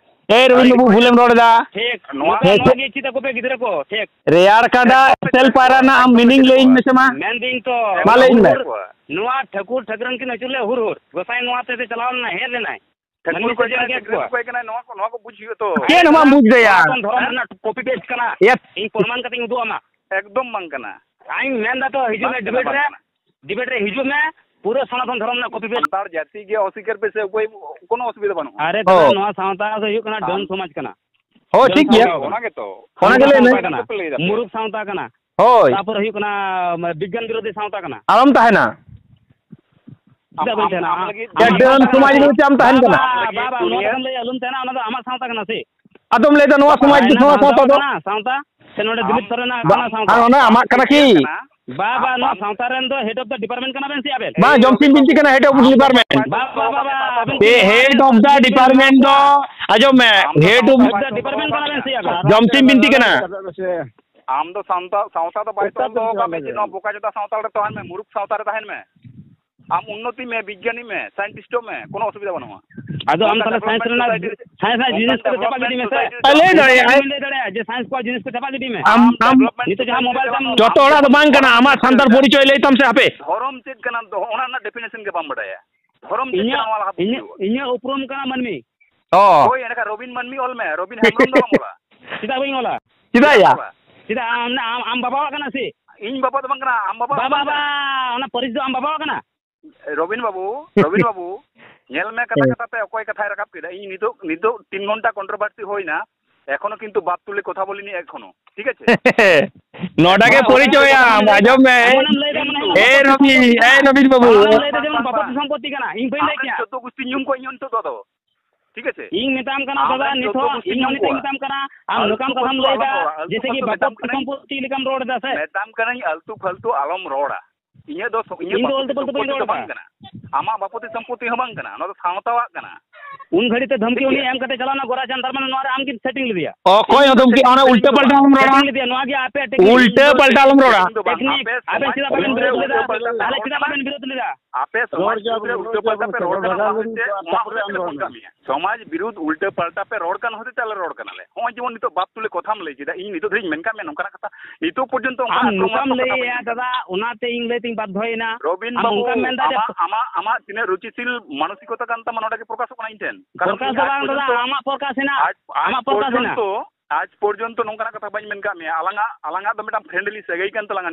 ᱮ ᱨᱚᱵᱤᱱ ᱵᱟᱹᱵᱩ, ᱵᱷᱩᱞᱮᱢ ᱨᱚᱲ ᱮᱫᱟ᱾ ᱴᱷᱤᱠ᱾ ᱱᱚᱣᱟ, ᱦᱮᱸ, ᱱᱚᱣᱟ ᱴᱷᱤᱠ᱾ ᱜᱮ ᱪᱮᱫ ᱟᱠᱚ ᱯᱮ ᱜᱤᱫᱽᱨᱟᱹ ᱠᱚ? ᱴᱷᱤᱠ᱾ ᱨᱮᱭᱟᱲ ᱠᱟᱸᱰᱟ ᱮᱥᱮᱞ ᱯᱟᱭᱨᱟ ᱨᱮᱱᱟᱜ ᱟᱢ meaning ᱞᱟᱹᱭᱟᱹᱧ ᱢᱮᱥᱮ ᱢᱟ᱾ ᱢᱮᱱᱫᱟᱹᱧ ᱛᱚ, ᱢᱟ ᱞᱟᱹᱭᱟᱹᱧ ᱢᱮ᱾ ᱱᱚᱣᱟ ᱴᱷᱟᱹᱠᱩᱨ ᱴᱷᱟᱹᱠᱨᱟᱹᱱ ᱠᱤᱱ ᱟᱹᱪᱩᱨ ᱞᱮᱫ ᱦᱩᱨ ᱦᱩᱨ᱾ ᱜᱚᱸᱥᱟᱭ ᱱᱚᱣᱟ ᱛᱮ ᱪᱟᱞᱟᱣ ᱞᱮᱱᱟ, ᱦᱮᱡ ᱞᱮᱱᱟᱭ᱾ ᱴᱷᱟᱹᱠᱩᱨ ᱢᱟᱹᱱᱢᱤ ᱠᱚ ᱥᱤᱨᱡᱚᱱ ᱠᱮᱫ ᱠᱚᱣᱟ᱾ ᱚᱠᱚᱭ ᱠᱟᱱᱟᱭ, ᱱᱚᱣᱟ ᱠᱚ, ᱱᱚᱣᱟ ᱠᱚ ᱵᱩᱡᱽ ᱦᱩᱭᱩᱜᱼᱟ ᱛᱚ᱾ ᱪᱮᱫ ᱦᱚᱸ ᱵᱟᱢ ᱵᱩᱡᱽ ᱫᱟᱲᱮᱭᱟᱜᱼᱟ᱾ ᱥᱚᱱᱟᱛᱚᱱ ᱫᱷᱚᱨᱚᱢ ᱨᱮᱱᱟᱜ copy paste ᱠᱟᱱᱟ᱾ ᱮᱭᱟ᱾ ᱤᱧ ᱯᱨᱚᱢᱟᱱ ᱠᱟᱛᱮᱧ ᱩᱫᱩᱜ ᱟᱢᱟ᱾ ᱮᱠᱫᱚᱢ ᱵᱟᱝ ᱠᱟᱱᱟ᱾ ᱦᱤᱡᱩᱜ ᱢᱮ ᱵᱟᱝ ᱠᱟᱱᱟ, debate ᱵᱟᱝ ᱨᱮ᱾ ᱠᱟᱱᱟ᱾ Debate ᱨᱮ ᱦᱤᱡᱩᱜ ᱢᱮ, ᱯᱩᱨᱟᱹ ᱥᱚᱱᱟᱛᱚᱱ ᱫᱷᱚᱨᱚᱢ ᱨᱮᱱᱟᱜ copy paste᱾ ᱥᱟᱱᱛᱟᱲ ᱡᱟᱹᱛᱤ ᱜᱮ ᱚᱥᱤᱠᱟᱨ ᱯᱮ ᱥᱮ ᱚᱠᱚᱭ, ᱠᱳᱱᱳ ᱚᱥᱩᱵᱤᱫᱷᱟ ᱵᱟᱹᱱᱩᱜᱼᱟ᱾ ᱟᱨᱮ ᱫᱟᱫᱟ, ᱚ᱾ ᱱᱚᱣᱟ ᱥᱟᱶᱛᱟ ᱫᱚ ᱦᱩᱭᱩᱜ ᱠᱟᱱᱟ ᱰᱟᱹᱱ ᱟᱢ ᱥᱚᱢᱟᱡᱽ ᱠᱟᱱᱟ᱾ ᱦᱳᱭ, ᱰᱟᱹᱱ ᱴᱷᱤᱠ ᱜᱮᱭᱟ᱾ ᱥᱟᱶᱛᱟ ᱠᱟᱱᱟ᱾ ᱚᱱᱟ ᱜᱮᱛᱚ᱾ ᱚᱱᱟ ᱜᱮ ᱞᱟᱹᱭ ᱢᱮ᱾ ᱥᱟᱶᱛᱟ ᱠᱟᱱᱟ᱾ ᱢᱩᱨᱩᱠᱷ ᱥᱟᱶᱛᱟ ᱠᱟᱱᱟ᱾ ᱦᱳᱭ᱾ ᱛᱟᱯᱚᱨ ᱦᱩᱭᱩᱜ ᱠᱟᱱᱟ, ᱢᱟᱱᱮ, ᱵᱤᱜᱽᱜᱟᱱ ᱵᱤᱨᱳᱫᱷᱤ ᱥᱟᱶᱛᱟ ᱠᱟᱱᱟ᱾ ᱟᱞᱚᱢ ᱛᱟᱦᱮᱱᱟ᱾ ᱪᱮᱫᱟᱜ ᱵᱟᱹᱧ ᱛᱟᱦᱮᱱᱟ? ᱟᱢ ᱞᱟᱹᱜᱤᱫ ᱡᱟ ᱰᱟᱹᱱ ᱥᱚᱢᱟᱡᱽ ᱨᱮ ᱪᱮᱫ ᱮᱢ ᱛᱟᱦᱮᱱ ᱠᱟᱱᱟ? ᱵᱟᱵᱟ, ᱵᱟᱵᱟ, ᱱᱚᱣᱟ ᱠᱟᱛᱷᱟᱢ ᱞᱟᱹᱭᱟ, ᱟᱞᱚᱢ ᱛᱟᱦᱮᱱᱟ, ᱚᱱᱟ ᱫᱚ ᱟᱢᱟᱜ ᱥᱟᱶᱛᱟ ᱠᱟᱱᱟ ᱥᱮ? ᱟᱫᱚᱢ ᱞᱟᱹᱭᱫᱟ ᱱᱚᱣᱟ ᱥᱚᱢᱟᱡᱽ ᱫᱚ ᱱᱚᱣᱟ ᱥᱟᱶᱛᱟ ᱫᱚ? ᱥᱟᱶᱛᱟ ᱥᱮ ᱱᱚᱰᱮ ᱫᱤᱞᱤᱯ ᱥᱚᱨᱮᱱᱟᱜ ᱵᱟᱝ, ᱠᱟᱱᱟ ᱥᱟᱶᱛᱟ? ᱟᱨ ᱚᱱᱟ ᱟᱢᱟᱜ ᱠᱟᱱᱟ ᱠᱤ? ᱵᱟᱵᱟ, ᱱᱚᱣᱟ ᱥᱟᱶᱛᱟ ᱨᱮᱱ ᱫᱚ head of the department ᱠᱟᱱᱟ ᱵᱮᱱ ᱥᱮ ᱟᱵᱮᱱ? ᱵᱟᱝ, ᱡᱚᱢᱥᱤᱢ ᱵᱤᱱᱛᱤ ᱠᱟᱱᱟ head of the department᱾ ᱵᱟᱵᱟ, ᱵᱟᱵᱟ, ᱟᱵᱮᱱ ᱮ, head of the department ᱫᱚ, ᱟᱸᱡᱚᱢ ᱢᱮ, head of head of the department ᱠᱟᱱᱟ ᱵᱮᱱ ᱥᱮ ᱟᱵᱮᱱ? ᱡᱚᱢᱥᱤᱢ ᱵᱤᱱᱛᱤ ᱠᱟᱱᱟ᱾ ᱟᱢ ᱫᱚ ᱥᱟᱶᱛᱟ, ᱥᱟᱶᱛᱟ ᱫᱚ ᱵᱟᱭ ᱛᱚᱞ ᱫᱚᱦᱚ ᱠᱟᱜ ᱢᱮ, ᱡᱮ ᱱᱚᱣᱟ ᱵᱚᱠᱟ ᱪᱚᱫᱟ ᱥᱟᱶᱛᱟ ᱨᱮ ᱛᱟᱦᱮᱱ ᱢᱮ, ᱢᱩᱨᱩᱠ ᱥᱟᱶᱛᱟ ᱨᱮ ᱛᱟᱦᱮᱱ ᱢᱮ᱾ ᱟᱢ ᱩᱱᱱᱚᱛᱤ ᱢᱮ, ᱵᱤᱜᱽᱜᱟᱱᱤ ᱢᱮ, scientistᱚᱜ ᱢᱮ, ᱠᱳᱱᱳ ᱚᱥᱩᱵᱤᱫᱷᱟ ᱵᱟᱹᱱᱩᱜᱼᱟ᱾ ᱟᱫᱚ ᱟᱢ ᱚᱱᱠᱟᱱ ᱛᱟᱦᱞᱮ science development ᱨᱮᱱᱟᱜ, society ᱨᱮ, science ᱨᱮᱱᱟᱜ ᱚᱱᱠᱟᱱ ᱡᱤᱱᱤᱥ ᱠᱚ ᱪᱟᱵᱟ ᱜᱤᱰᱤ ᱢᱮ ᱥᱮ᱾ Development society ᱨᱮ ᱞᱟᱹᱭ ᱫᱟᱲᱮᱭᱟᱜᱼᱟ᱾ ᱞᱟᱹᱭ ᱫᱟᱲᱮᱭᱟᱜᱼᱟ ᱡᱮ science ᱠᱚᱣᱟᱜ ᱡᱤᱱᱤᱥ ᱠᱚ ᱪᱟᱵᱟ ᱜᱤᱰᱤ ᱢᱮ᱾ ᱟᱢ, ᱟᱢ ᱱᱤᱛᱚᱜ ᱡᱟᱦᱟᱸ mobile ᱛᱟᱢ ᱡᱚᱛᱚ ᱦᱚᱲᱟᱜ ᱫᱚ ᱵᱟᱝ ᱠᱟᱱᱟ, ᱟᱢᱟᱜ ᱥᱟᱱᱛᱟᱲ ᱯᱚᱨᱤᱪᱚᱭ ᱞᱟᱹᱭ ᱛᱟᱢ ᱥᱮ ᱦᱟᱯᱮ᱾ ᱫᱷᱚᱨᱚᱢ ᱪᱮᱫ ᱠᱟᱱᱟ, ᱫᱚ ᱚᱱᱟ ᱨᱮᱱᱟᱜ definition ᱜᱮ ᱵᱟᱢ ᱵᱟᱰᱟᱭᱟ᱾ ᱫᱷᱚᱨᱚᱢ ᱪᱮᱫ ᱤᱧᱟᱹᱜ, ᱠᱟᱱᱟ, ᱚᱱᱟ ᱞᱟᱦᱟ ᱵᱩᱡᱽ ᱤᱧᱟᱹᱜ, ᱦᱩᱭᱩᱜᱼᱟ᱾ ᱤᱧᱟᱹᱜ ᱩᱯᱨᱩᱢ ᱠᱟᱱᱟ ᱢᱟᱹᱱᱢᱤ᱾ ᱚ᱾ ᱦᱳᱭ, ᱮᱸᱰᱮᱠᱷᱟᱱ ᱨᱚᱵᱤᱱ ᱢᱟᱹᱱᱢᱤ ᱚᱞ ᱢᱮ, ᱨᱚᱵᱤᱱ ᱦᱮᱢᱵᱨᱚᱢ ᱫᱚ ᱵᱟᱢ ᱚᱞᱟ᱾ ᱪᱮᱫᱟᱜ ᱵᱟᱹᱧ ᱚᱞᱟ? ᱪᱮᱫᱟᱜ ᱭᱟ? ᱪᱮᱫᱟᱜ ᱵᱟᱢ ᱚᱞᱟ? ᱪᱮᱫᱟᱜ ᱟᱢ, ᱟᱢ, ᱟᱢ ᱵᱟᱵᱟᱣᱟᱜ ᱠᱟᱱᱟ ᱥᱮ? ᱤᱧ ᱵᱟᱵᱟ ᱫᱚ ᱵᱟᱝ ᱠᱟᱱᱟ, ᱟᱢ ᱵᱟᱵᱟ ᱵᱟᱵᱟ, ᱵᱟᱝ ᱠᱟᱱᱟ᱾ ᱚᱱᱟ ᱯᱟᱹᱨᱤᱥ ᱫᱚ ᱟᱢ ᱵᱟᱵᱟᱣᱟᱜ ᱠᱟᱱᱟ? ᱨᱚᱵᱤᱱ ᱵᱟᱹᱵᱩ, ᱨᱚᱵᱤᱱ ᱵᱟᱹᱵᱩ, ᱧᱮᱞ ᱢᱮ ᱠᱟᱛᱷᱟ ᱠᱟᱛᱷᱟ ᱛᱮ ᱚᱠᱚᱭ ᱠᱟᱛᱷᱟᱭ ᱨᱟᱠᱟᱵ ᱠᱮᱫᱟ᱾ ᱤᱧ ᱱᱤᱛᱚᱜ, ᱱᱤᱛᱚᱜ ᱛᱤᱱ ᱜᱷᱚᱱᱴᱟ controversy ᱦᱩᱭᱱᱟ, ᱮᱠᱷᱚᱱᱳ ᱠᱤᱱᱛᱩ ᱵᱟᱯ ᱛᱩᱞᱮ ᱠᱚᱛᱷᱟ ᱵᱚᱞᱤᱱᱤ ᱮᱠᱷᱚᱱᱳ, ᱴᱷᱤᱠ ᱟᱪᱷᱮ? ᱱᱚᱰᱮ ᱜᱮ ᱯᱚᱨᱤᱪᱚᱭ ᱟᱢ, ᱟᱸᱡᱚᱢ ᱢᱮ᱾ ᱟᱢ ᱚᱱᱟᱢ ᱞᱟᱹᱭ ᱫᱟ, ᱢᱟᱱᱮ ᱮ ᱨᱚᱵᱤ, ᱮ ᱨᱚᱵᱤᱱ ᱵᱟᱹᱵᱩ᱾ ᱟᱢ ᱚᱱᱟᱢ ᱞᱟᱹᱭ ᱫᱟ ᱡᱮᱢᱚᱱ ᱵᱟᱯᱚᱛ ᱥᱚᱢᱯᱚᱛᱤ ᱠᱟᱱᱟ, ᱤᱧ ᱵᱟᱹᱧ ᱞᱟᱹᱭ ᱟᱢᱨᱮᱱ ᱠᱮᱭᱟ᱾ ᱪᱳᱫᱫᱳ ᱜᱩᱥᱴᱤ ᱧᱩᱢ ᱠᱚ ᱤᱧ ᱦᱚᱸ ᱱᱤᱛᱚᱜ ᱫᱚ ᱟᱫᱚ, ᱴᱷᱤᱠ ᱟᱪᱷᱮ? ᱤᱧ ᱢᱮᱛᱟᱢ ᱠᱟᱱᱟ ᱟᱢᱨᱮᱱ ᱫᱟᱫᱟ, ᱪᱳᱫᱫᱳ ᱱᱤᱛᱚᱜ ᱜᱩᱥᱴᱤ ᱤᱧ ᱧᱩᱢ ᱱᱤᱛᱚᱜ ᱤᱧ ᱠᱚ᱾ ᱢᱮᱛᱟᱢ ᱠᱟᱱᱟ, ᱟᱢ ᱟᱞᱛᱩ ᱱᱚᱝᱠᱟᱢ ᱯᱷᱟᱞᱛᱩ ᱠᱟᱛᱷᱟᱢ ᱞᱟᱹᱭ ᱟᱞᱚᱢ ᱫᱟ, ᱨᱚᱲᱟ, ᱟᱞᱛᱩ ᱡᱮᱭᱥᱮ ᱠᱤ ᱯᱷᱟᱞᱛᱩ ᱵᱟᱯᱚᱛ ᱢᱮᱛᱟᱢ ᱠᱟᱹᱱᱟᱹᱧ᱾ ᱥᱚᱢᱯᱚᱛᱤ ᱞᱮᱠᱟᱢ ᱨᱚᱲ ᱫᱟ ᱥᱮ? ᱢᱮᱛᱟᱢ ᱠᱟᱹᱱᱟᱹᱧ ᱟᱞᱛᱩ ᱯᱷᱟᱞᱛᱩ ᱟᱞᱚᱢ ᱨᱚᱲᱟ᱾ ᱤᱧᱟᱹᱜ ᱫᱚ ᱥᱚ-, ᱤᱧᱟᱹᱜ ᱤᱧ ᱫᱚ ᱵᱟᱯᱚᱛ ᱟᱞᱛᱩ ᱯᱷᱟᱞᱛᱩ ᱥᱚᱢᱯᱚᱛᱤ ᱫᱚ ᱵᱟᱹᱧ ᱵᱟᱝ ᱨᱚᱲᱟ᱾ ᱠᱟᱱᱟ᱾ ᱟᱢᱟᱜ ᱵᱟᱯᱚᱛᱤ ᱥᱚᱢᱯᱚᱛᱤ ᱦᱚᱸ ᱵᱟᱝ ᱠᱟᱱᱟ, ᱱᱚᱣᱟ ᱫᱚ ᱥᱟᱶᱛᱟᱣᱟᱜ ᱠᱟᱱᱟ᱾ ᱩᱱ ᱜᱷᱟᱹᱲᱤ ᱛᱮ ᱫᱷᱟᱢᱠᱤ ᱴᱷᱤᱠ ᱩᱱᱤ ᱜᱮᱭᱟ᱾ ᱮᱢ ᱠᱟᱛᱮ ᱪᱟᱞᱟᱣ ᱱᱟ ᱜᱳᱨᱟᱪᱟᱸᱫᱽ, ᱛᱟᱨ ᱢᱟᱱᱮ ᱱᱚᱣᱟ ᱨᱮ ᱟᱢ ᱜᱮᱢ setting ᱞᱮᱫᱮᱭᱟ᱾ ᱚᱠᱚᱭ ᱦᱚᱸ ᱫᱷᱟᱢᱠᱤ, ᱚᱱᱟ ᱩᱞᱴᱟᱹ ᱯᱟᱞᱴᱟ ᱟᱞᱚᱢ ᱨᱚᱲᱟ᱾ Setting ᱞᱮᱫᱮᱭᱟ, ᱱᱚᱣᱟ ᱜᱮ ᱟᱯᱮᱭᱟᱜ technique᱾ ᱩᱞᱴᱟᱹ ᱯᱟᱞᱴᱟ ᱟᱞᱚᱢ ᱨᱚᱲᱟ᱾ Technique ᱫᱚ ᱵᱟᱝ, technique, ᱟᱯᱮ ᱟᱵᱮᱱ ᱥᱚᱢᱟᱡᱽ ᱪᱮᱫᱟᱜ ᱵᱟᱵᱮᱱ ᱵᱤᱨᱳᱫ ᱞᱮᱫᱟ? ᱩᱞᱴᱟᱹ ᱯᱟᱞᱴᱟ ᱯᱮ ᱛᱟᱦᱞᱮ ᱨᱚᱲ ᱪᱮᱫᱟᱜ ᱠᱟᱱᱟ᱾ ᱵᱟᱵᱮᱱ ᱵᱤᱨᱳᱫ ᱞᱮᱫᱟ? ᱟᱯᱮ ᱥᱚᱢᱟᱡᱽ ᱨᱚᱲ ᱜᱮ ᱵᱤᱨᱩᱫᱷ ᱨᱮ ᱟᱞᱚ ᱩᱞᱴᱟᱹ ᱯᱟᱞᱴᱟ ᱯᱮ ᱨᱚᱲ ᱠᱟᱱᱟ, ᱚᱱᱟ ᱦᱚᱛᱮᱡ ᱛᱮ ᱚᱱᱟ ᱦᱚᱛᱮᱡ ᱛᱮ ᱯᱷᱳᱱ ᱠᱟᱜ ᱢᱮᱭᱟ᱾ ᱥᱚᱢᱟᱡᱽ ᱵᱤᱨᱩᱫᱷ ᱩᱞᱴᱟᱹ ᱯᱟᱞᱴᱟ ᱯᱮ ᱨᱚᱲ ᱠᱟᱱ ᱦᱚᱛᱮᱡ ᱛᱮ ᱟᱞᱮ ᱨᱚᱲ ᱠᱟᱱᱟᱞᱮ᱾ ᱦᱚᱸᱜᱼᱚᱭ ᱡᱮᱢᱚᱱ ᱱᱤᱛᱚᱜ ᱵᱟᱯ ᱛᱩᱞᱮ ᱠᱚᱛᱷᱟᱢ ᱞᱟᱹᱭ ᱠᱮᱫᱟ, ᱤᱧ ᱱᱤᱛᱚᱜ ᱫᱷᱟᱹᱵᱤᱡ ᱤᱧ ᱢᱮᱱ ᱠᱟᱜ ᱢᱮᱭᱟ ᱱᱚᱝᱠᱟᱱᱟᱜ ᱠᱟᱛᱷᱟ, ᱱᱤᱛᱚᱜ ᱯᱚᱨᱡᱚᱱᱛᱚ ᱚᱱᱠᱟᱱᱟᱜ ᱟᱢ ᱱᱚᱝᱠᱟᱢ ᱟᱠᱨᱚᱢᱚᱬᱟᱛᱢᱚᱠ ᱢᱮᱱ ᱠᱟᱛᱷᱟ ᱫᱟᱲᱮᱭᱟᱜᱼᱟ ᱵᱟᱹᱧ ᱢᱮᱱ ᱫᱟᱫᱟ, ᱠᱟᱜ ᱢᱮᱭᱟ᱾ ᱚᱱᱟ ᱛᱮ ᱤᱧ ᱞᱟᱹᱭ ᱛᱤᱧ ᱵᱟᱫᱽᱫᱷᱚᱭᱮᱱᱟ᱾ ᱨᱚᱵᱤᱱ ᱟᱢ ᱵᱟᱹᱵᱩ, ᱱᱚᱝᱠᱟᱢ ᱢᱮᱱ ᱫᱟ ᱡᱮ ᱟᱢᱟᱜ, ᱟᱢᱟᱜ, ᱟᱢᱟᱜ ᱛᱤᱱᱟᱹᱜ ᱨᱩᱪᱤᱥᱤᱞ ᱢᱟᱱᱚᱥᱤᱠᱚᱛᱟ ᱠᱟᱱ ᱛᱟᱢᱟ ᱱᱚᱰᱮ ᱜᱮ ᱯᱨᱚᱠᱟᱥᱚᱜ ᱠᱟᱱᱟ ᱤᱧ ᱴᱷᱮᱱ᱾ ᱠᱟᱨᱚᱱ ᱯᱨᱚᱠᱟᱥ ᱤᱧ ᱫᱚ ᱟᱡ ᱵᱟᱝ ᱫᱟᱫᱟ, ᱯᱚᱨᱡᱚᱱᱛᱚ, ᱟᱢᱟᱜ ᱯᱨᱚᱠᱟᱥ ᱦᱮᱱᱟᱜ, ᱟᱡ, ᱟᱡ ᱟᱢᱟᱜ ᱯᱨᱚᱠᱟᱥ ᱦᱮᱱᱟᱜ᱾ ᱯᱚᱨᱡᱚᱱᱛᱚ, ᱟᱡ ᱯᱚᱨᱡᱚᱱᱛᱚ ᱱᱚᱝᱠᱟᱱᱟᱜ ᱠᱟᱛᱷᱟ ᱵᱟᱹᱧ ᱢᱮᱱ ᱠᱟᱜ ᱢᱮᱭᱟ᱾ ᱟᱞᱟᱝᱟᱜ, ᱟᱞᱟᱝᱟᱜ ᱫᱚ ᱢᱤᱫᱴᱟᱝ friendly ᱥᱟᱹᱜᱟᱹᱭ ᱠᱟᱱ ᱛᱟᱞᱟᱝᱟ᱾